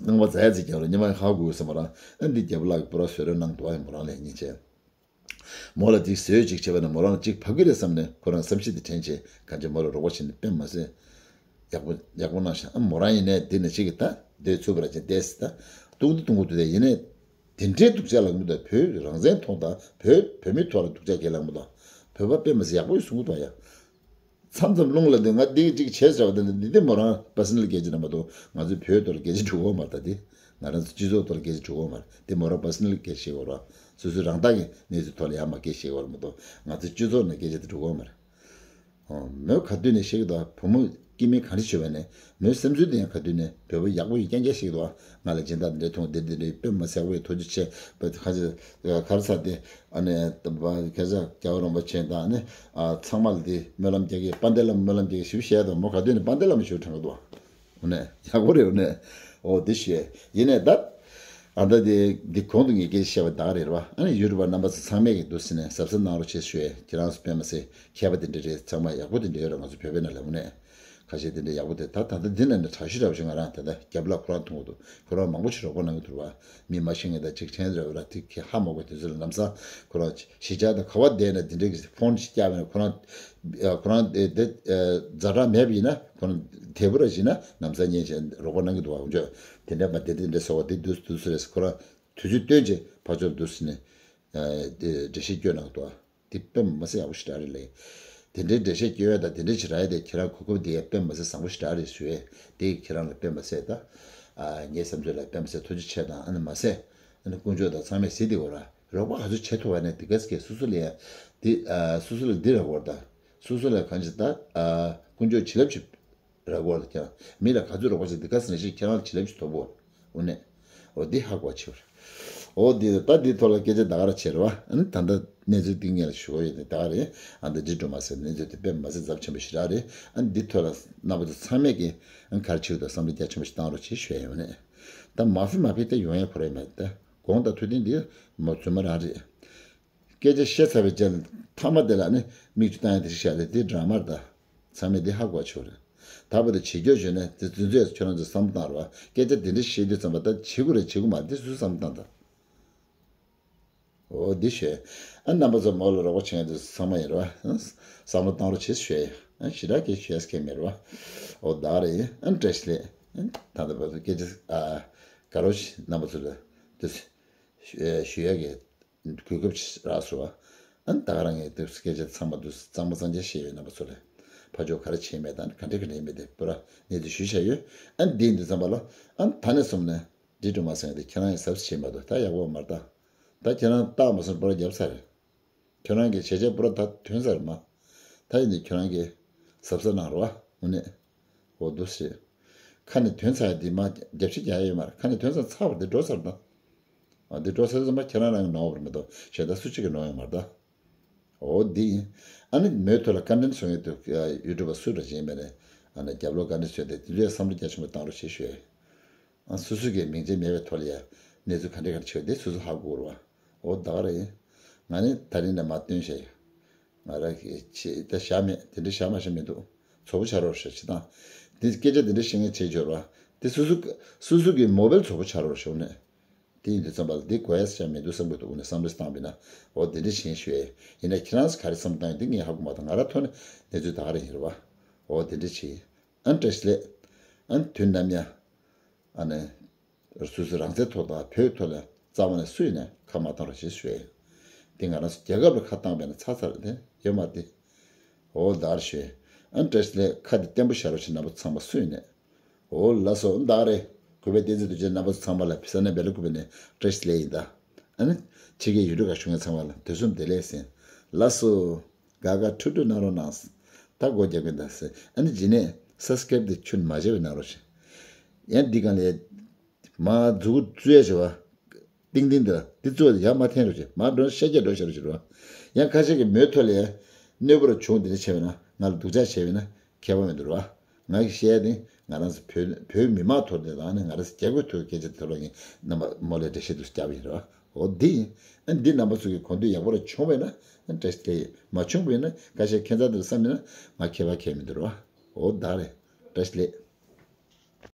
རྣམ་པ་ཛ་ཡ་ཙིག་ཀྱང་ར་ཉི་མ་ཧ་གོ་ཟེར་མ་ར། ཨ་འདི་རྒྱལ་པོ་ལགས་ཀྱི་པུ་ར་བཟོས་རོགས་གནང་འདུག་ཨ། མོ་རང་ལས་ཉིན་བྱས། མོ་ལ་ཅིག་བཟོས་ཅིག་བྱས་པ་ན་མོ་རང་ལ་ཅིག་བབ་ཀྱི་རེད་བསམ་ནས་ཁོ་རང་བསམ་ཤེས་དེ་དྲན་བྱས་གང་ཅི་མོ་ལ་རོགས་པ་བྱས་ནས་དཔེ་མ་ཟད། ཡག་པོ་ཡག་པོ་གནང་ཤག་ཨ་མོ་རང་ཡིན་ནས་དེ་ནས་ཅིག་གི་ད་སྡོད་ཚུགས་པ་ར་ཅིག་བལྟས་སི་ད་ཏུང་ཏུ་ཏུང་གུ་དུ་དེ་ཡིན་ནས་དེ་འདྲའི་སྡུག་ཅག་ལངས་མི་འདུག་བོད་རང་བཙན་ཐོག་དང་བོད་བོད་མི་ཐོག་ལ་སྡུག་ཅག་གས་ལངས་མི་འདུག་བོད་པ་དཔེ་མ་ཟད་ཡག་པོ་ཡིན་གསུང་གི་འདུག་ཡ། མཚམས་མཚམས་རླུང་ལ་འདི་ང་འདི་གཅིག་བྱས་ཟེར་བ་དེ་འདི་འདི་མོ་རང་པར་སོ་ནལ་སྐད་ཆ་རེད་མ་གཏོགས་ང་ཚོའི་བོད་ཐོག་ལ་སྐད་ཆ་འགྲོ་གི་ཡོད་མ་རེད། ད་འདི་ང་རང་ཚོ་སྤྱི་ཚོགས་ཐོག་ལ་སྐད་ཆ་འགྲོ་གི་ཡོད་མ་རེད། འདི་མོ་རང་པར་སོ་ནལ་སྐད་ཆ་བཤད་དགོས་རེད། སོ་སོའི་རང་རྟགས་ཀྱི་གནས་ཚུལ་ཐོག་ལ་ཡར་མར་སྐད་ཆ་བཤད་དགོས་རེད་མ་གཏོགས་ང་ཚོའི་སྤྱི་ཚོགས་ནང་སྐད་ཆ་དེ་འགྲོ་གི་ཡོད་མ་རེད། ཨོ། མོས་ག་དུས་ནས་བཤད་ཀྱི་འདུག་བུ་མོ་སྐྱེ་དམན་ག་འདྲ་བྱུང་བ་ནས་མོའི་བསམ་ཚུལ་དེ་ཡང་ག་དུས་ནས་བོད་པ་ཡག་པོ་ཡིན་རྐྱང་རྐྱང་བཤད་ཀྱི་འདུག་ང་ལ་སྦྱིན་བདག་འདི་འདྲ་ཐོང་འདི་འདི་འདྲ་དཔེ་མ་སྲིད་པའི་ཐུགས་རྗེ་ཆེ་བ་ཁ་ཅིག་ག་རེ་ཟེར་དེ་ཨ་ནི་ད་བ་ཁ་ཅིག་རྒྱལ་བ་རིན་པོ་ཆེ་དང་ཨ་ནི་ཚང་མ་ལ་དེ་སྨོན་ལམ་རྒྱག་གི་དཔལ་ལྡན་བླ་མ་སྨོན་ལམ་རྒྱག་གི་ཞིབ་བཤད་དང་མོ་ག་དུས་ནས་དཔལ་ལྡན་བླ་མ་ཞུ་དྲན་གི་འདུག་འོ་ནས་ཡག་པོ་རེད། འོ་ནས་འོ་དེ་ཞུ་ཡིན་ནས་ད་ཨ་ད་དེ་འདི་གོང་དུ་ངས་སྐད་ཆ་བཤད་པ་ད་ག་རེད་བ། ཨ་ནི་ཡུ་ཊུབ་པ་རྣམ་པ་ཚོ་ཚང་མས་ཀྱི་འདུག་སེ་ནས་གཟབ་གཟབ་གནང་རོགས་བྱེད་ཞུ་ཡས་ཁྱེད་རང་ཚོ་དཔེ་མ་སྲིད་མཁས་པ་དེ་འདྲ་རེད། ཚང་མ་ཡག་པོ་དེ་འདྲ་ཡོད་རེད། ང་ཚོ་བོད་པའི་ནང་ལ་འོ་ནས་ཁ་ཤས་དེ་འདྲ་ཡག་པོ་དེ་ད་ད་ལྟ་འདི་ནང་ནས་དྲག་ཤོས་འདྲ་བ་ཞིག་ང་རང་ད་ལྟ་རྒྱབ་ལ་ཁོ་རང་མཐོང་གི་འདུག་ཁོ་རང་མང་པོ་ཞིག་རོགས་པ་གནང་གི་འདུག་བ། མི་མ་ཤེས་མཁན་དང་ཅིག་ཕྲན་རེ་བ་ལ་དེ་གི་ཧ་མ་གོ་དུས་ཚོད་ལ་ལམ་སང་ཁོ་རང་གཞིས་ཆགས་དང་ག་བ་བསྡད་ན་དེ་འདྲའི་གི་ཕོན་ཞིག་བཀྱག་པ་ཡིན་ན་ཁོ་རང་ཁོ་རང་དེ་དེ་ཛ་དྲག་མེད་པ་ཡིན་ན་ཁོ་རང་དལ་པོ་ར་བཞིན་ན་ལམ་སང་ཉན་བྱས་རོགས་པ་གནང་གི་འདུག་བ། འོ་ཅོ་དེ་འདྲ་མ་དེ་དེ་འདྲ་ཟེར་བ་དེ་དུས་དུས་སུ་རེད། ཁོ་རང་དུས་ཚོད་བཏོན་བྱས་ཕར་ཕྱོགས་དུས་སུ་ནས་དེ་འགྲེལ་བཤད་སྐྱོན་གནང་གི་འདུག་བ། དེ་དཔེ་མ་སྲིད་ཡག་པོ་ཞེ་དྲག་རེད་ལེ། དེ་འདྲའི་འགྲེལ་བཤད་སྐྱོན་ཡ་དང་དེ་འདྲའི་ཞེ་དྲག་ཡ་དེ་ཁྱེད་རང་གོ་སྐབས་དེ་ཡ་དཔེ་མ་སྲིད་བཟང་པོ་ཞེ་དྲག་རེད་ཞུ་ཡས། དེ་ཁྱེད་རང་ལ་དཔེ་མ་སྲིད་ད། ཨ་ངའི་བསམ་ཚུལ་ལ་དཔེ་མ་སྲིད་ཐུགས་རྗེ་ཆེ་དང་ཨ་ནི་མ་སྲིད། ཨ་ནི་དཀོན་མཆོག་དང་ཚང་མས་གཟིགས་བསྡད་ཡོད་ར། རོགས་པ་ག་ཚོད་བྱེད་ཐུབ་པ་ནས་དེ་ག་ཟེ་གས་སོ་སོ་ལ་ཡ། དེ་ཨ་སོ་སོ་ལ་འདི་ར་བོར་ད། སོ་སོ་ལ་གང་ཅི་ད་ཨ་དཀོན་མཆོག་བྱིན་རླབས་ཅིག་ར་གོ་ལ་ཀྱང་མི་ལ་ག་ཚོད་རོགས་པ་བྱེད་འདི་ག་ཟེར་ན་ཞིག་ཁྱེད་རང་ལ་བྱིན་རླབས་ཅིག་ཐོབ་བོ། འོ་ནས། འོ་འདི་ཧ་གོ་ཆེ་བར། འོ་འདི་ད་འདི་ཐོག་ལ་སྐད་ཆ་ད་ག་ར་བྱེད་རེད་བ། ཨ་ནི་ད་ལྟ་གནས་ཚུལ་འདི་ངས་ལ་ཞུ་བ་ཡོད་དེ་ད་ག་རེད། ཨ་འདི་འདྲི་འགྲོ་མ་ཟེར་གནས་ཚུལ་དེ་དཔེ་མ་ཟད་ཚབས་ཆེན་པོ་ཞེ་དྲག་རེད། ཨ་འདི་ཐོག་ལ་རྣམ་པ་ཚོ་ཚང་མས་ཀྱི་ཨ་ག་རེ་བྱེད་དགོས་བསམ་བློ་རྒྱ་ཆེན་པོ་ཞིག་བཏང་རོགས་བྱེད་ཞུ་ཡ་ཡོད་ནས། ད་མ་ཕི་མ་ཕི་ད་ཡོང་ཡ་ཁོ་རེ་མེད་ད། དགོངས་དག་ཐུགས་བདེན་འདི་མ་རྫུན་མ་རང་རེད། སྐད་ཆ་བཤད་ཚར་བའི་རྗེས་ལ་མཐའ་མ་དེ་ལ་ནི་མིག་ཆུ་བཏང་ཡ་དེ་ཤ་རེད་དེ་འདྲ་མར་ད། ཚང་མས་དེ་ཧ་གོ་ཆོག་རེད། ད་བར་དུ་བྱེད་སྐྱོ་བྱོས་ནས་དེ་རྫུན་རྫུན་ཁྱོད་རང་ཚོས་བསམ་བློ་བཏང་རོགས། སྐད་ཆ་དེ་འདྲ་བཤད་དུས་ཙམ་པ་ད་བྱེད་དགོས་རེད་བྱེད་དགོས་མ་རེད་དེ་སུས་བསམ་བློ་བཏང་ད། འོ་འདི་ཞོས། ཨ་རྣམ་པ་ཚོ་མོ་ལ་རོགས་པ་བྱེད་མཁན་དེ་ཚང་མ་ཡིན་རོགས། བསམ་བློ་བཏང་རོགས་བྱེད་ཞོས། ཨ་ཞེ་དྲག་གི་ཞོས་སྐད་མེད་རོགས། འོ་ད་རེད་ཨ་བཀྲ་ཤིས་ལེགས། ད་ལྟ་བར་དུ་སྐད་ཆ་ཨ་དགའ་རོགས་རྣམ་པ་ཚོ་ལ་དེ་ཞུ་ཡ་གི་གོ་སྐབས་ཅིག་རག་སོང་བ། ཨ་ནི་ད་ག་རང་གི་དུས་སུ་སྐད་ཆ་ཚང་མ་དུས་སུ་གཙང་མ་གཙང་རྐྱང་བཤད་ཡོད་རྣམ་པ་ཚོ་ལ། ཕར་ཕྱོགས་ག་རེ་བྱས་མེད་དང་ག་འདྲ་ག་འདྲ་ཡིན་མེད་དེ་པུ་ར་གནས་ཚུལ་ཞུས་བྱ་ཡོད། ཨ་ནི་འདི་ཡིན་དུས་ཙམ་པ་ལ་ཨ་ནི་ད་ནས་བཟུང་ནས་འདི་སྒྲུབ་མ་སེང་དེ་ཁྱེད་རང་ཡང་ཟབ་ཞིག་བྱེད་མ་གཏོགས་ད་ཡག་པོ་མ་རེད་ད། ད་ཁྱེད་རང་རྟགས་མ་སོང་པུ་ར་བརྒྱབ་ཚར་རེད། ཁྱོད་རང་གི་བྱས་རྗེས་པུ་ར་ད་ཐོན་ས་རེད་མ། ད་ཡིན་དུས་ཁྱོད་རང་གིས་གཟབ་གཟབ་གནང་རོགས་ཨ་ནི། འོ་འདུག་སེ། ཁ་ནས་ཐོན་ཚར་ཡ་འདི་མ་རྒྱབ་ཤིག་རྒྱག་ཡ་ཡོད་མ་རེད། ཁ་ནས་ཐོན་ཚར་ཚར་བ་འདི་འགྲོ་ཚར་ད། འོ་འདི་འགྲོ་ཚར་ཚར་མ་ཁྱེད་རང་རང་གི་ནོར་བ་རེད་མ་གཏོགས་གཞན་དག་སུ་གཅིག་གི་ནོར་ཡོད་མ་རེད་ད། འོ་འདི་ཡིན། ཨ་ནི་མོའི་ཐོག་ལ་བཀའ་དྲིན་གསོ་མཁན་དུ་ཡུ་ཊུབ་པ་སུ་འདྲ་ཅིག་ཡིན་པ་ནས་ཨ་ནི་རྒྱབ་ལོགས་བཀའ་དྲིན་གསོས་ཏེ་དེ་ཚོས་བསམ་བློ་རྒྱ་ཆེན་པོ་བཏང་རོགས་ཞེས་ཞུ་ཡ། ཨ་སོ་སོ་གི་མིང་ཆད་མེད་པའི་ཐོག་ལ་ཡ་གནས་ཚུལ་ག་འདྲ་ག་འདྲ་ཆེ་བ་དེ་སོ་སོ་ཧ་གོ་རོགས། འོ་ད་ག་རེད། ང་ནི་ད་རིང་ནས་མ་སྟོན་ཤག་ཡ། ང་རང་གི་ཆེ་ད་བཞག་མེད་དེ་འདྲ་བཞག་མ་བཞག་མི་འདུག་ཚོགས་པ་ཆགས་རོགས་ཞེས་ཅི་དང་། འདི་སྐད་ཆ་དེ་འདྲ་བཤད་མཁན་བྱེད་འབྱོར་བ། དེ་སོ་སོ་སོ་སོ་གི་མོ་བེལ་ཚོགས་པ་ཆགས་རོགས་ཞུ་ནས། དེ་ཡིན་དུས་ཙམ་པ་ལ་འདི་གོ་ཡ་ས་ཆ་མི་འདུག་བསམ་གི་འདུག་ནས་བསམ་བློ་བཏང་བས་ན་འོ་དེ་འདྲ་བྱེད་ཞུ་ཡས་ཡིན་ན་ཁྱེད་རང་ཚོ་ག་རེ་བསམ་བཏང་ཡོད་འདི་ངས་ཧ་གོ་མ་ཐག་ང་རང་ཐོག་ནས་གནས་ཚུལ་ད་ག་རེ་ཡིན་རེད་བ། འོ་དེ་འདྲ་བྱེད། ཨ་བཀྲ་ཤིས་ལེགས། ཨ་དུས་ནམ་ཡང་། ཨ་ནི། སོ་སོའི་རང་བཙན་ཐོག་དང་བོད་ཐོག་ལ་རྩ་བ་ནས་སུ་ཡིན་ནས་ཁ་མ་བཏང་རོགས་ཞེས་ཞུ་ཡས། དེ་ང་རང་ཚོ་རྒྱལ་ཁབ་ལ་ཁ་བཏང་བས་ན་ཚར་ཚར་དེ་ཡོད་མ་དེ། འོ་ད་ག་རེ་ཞུ་ཡས། ཨ་བཀྲ་ཤིས་ལེགས་ཁ་དེ་བརྟན་པོ་བཞག་རོགས་ཞེས་རྣམ་པ་ཚང་མ་སུ་ཡིན་ནས། འོ་ལགས་སོ་ད་ག་རེ། གུས་པས་བསྟན་འཛིན་རྡོ་རྗེ་རྣམ་པ་ཚོ་ཚང་མ་ལ་བི་ས་ནས་བེ་ལ་གུས་པས་ནས་བཀྲ་ཤིས་ལེགས་ཡིན་ད། ཨ་ནི། ཕྱི་རྒྱལ་ཡུལ་གྲུ་ཁག་བཞུགས་མཁན་ཚང་མ་ལ་དུས་གསུམ་བདེ་ལེགས་ཟེར། ལགས་སོ། དགའ་དགའ་ཁྲུ་ཁྲུ་གནང་རོགས་གནང་། ད་སྒོ་རྒྱབ་ཀྱི་འདུག་ཟེར། ཨ་ནི་རྗེས་ནས་སབ་སི་ཀེབ་དེ་ཁྱོན་མ་བརྗེད་པ་གནང་རོགས་ཞེས། ཡང་འདི་གང་ལས། མ་མཛུ་གུ་བཙུགས་ཡ་བྱ་བ། ཏིང་ཏིང་འདི་ལ་འདི་བཙུགས་ཡ་མ་འཐེན་རོགས་ཞེས་མ་འགྲོ་ཤ་རྒྱག་འགྲོ་ཤ་རོགས་ཞེས་རོ། ཡང་ཁ་ཤས་ཀྱི་མོའི་ཐོག་ལ་ཡ། གནོད་པ་རུ་བྱུང་འདི་འདྲ་བྱས་པ་ན་ང་ལ་སྡུག་ཅག་བྱས་པ་ན་ཁྱད་པར་མི་འདུག་རོ། ང་གི་བཤད་ཡ་དེ་ ང་རང་ཚོ་བོད་བོད་མི་མང་ཐོག་ནས་དང་ནི་ང་རང་ཚོ་རྒྱ་རྒོད་ཐོག་གི་སྐད་ཆ་དེ་ལོག་ཡིན། རྣམ་པ་མོ་ལས་འགྲེལ་བཤད་དུ་བརྒྱབ་ཡིན་རོ། འོ་འདི་ཡིན། ཨ་འདི་རྣམ་པ་ཚོ་གི་གོ་འདོད་ཡག་པོ་ར་བྱུང་བས་ན་ཨ་བཀྲ་ཤིས་བདེ་ལེགས། མ་བྱུང་བས་ན་ཁ་ཤས་ཁྱད་མཚར་དུ་བསམ་ཡིན་ན་ང་ཁྱད་པར་གལ་མི་འདུག་རོ། འོ་ད་རེད། བཀྲ་ཤིས་བདེ་ལེགས།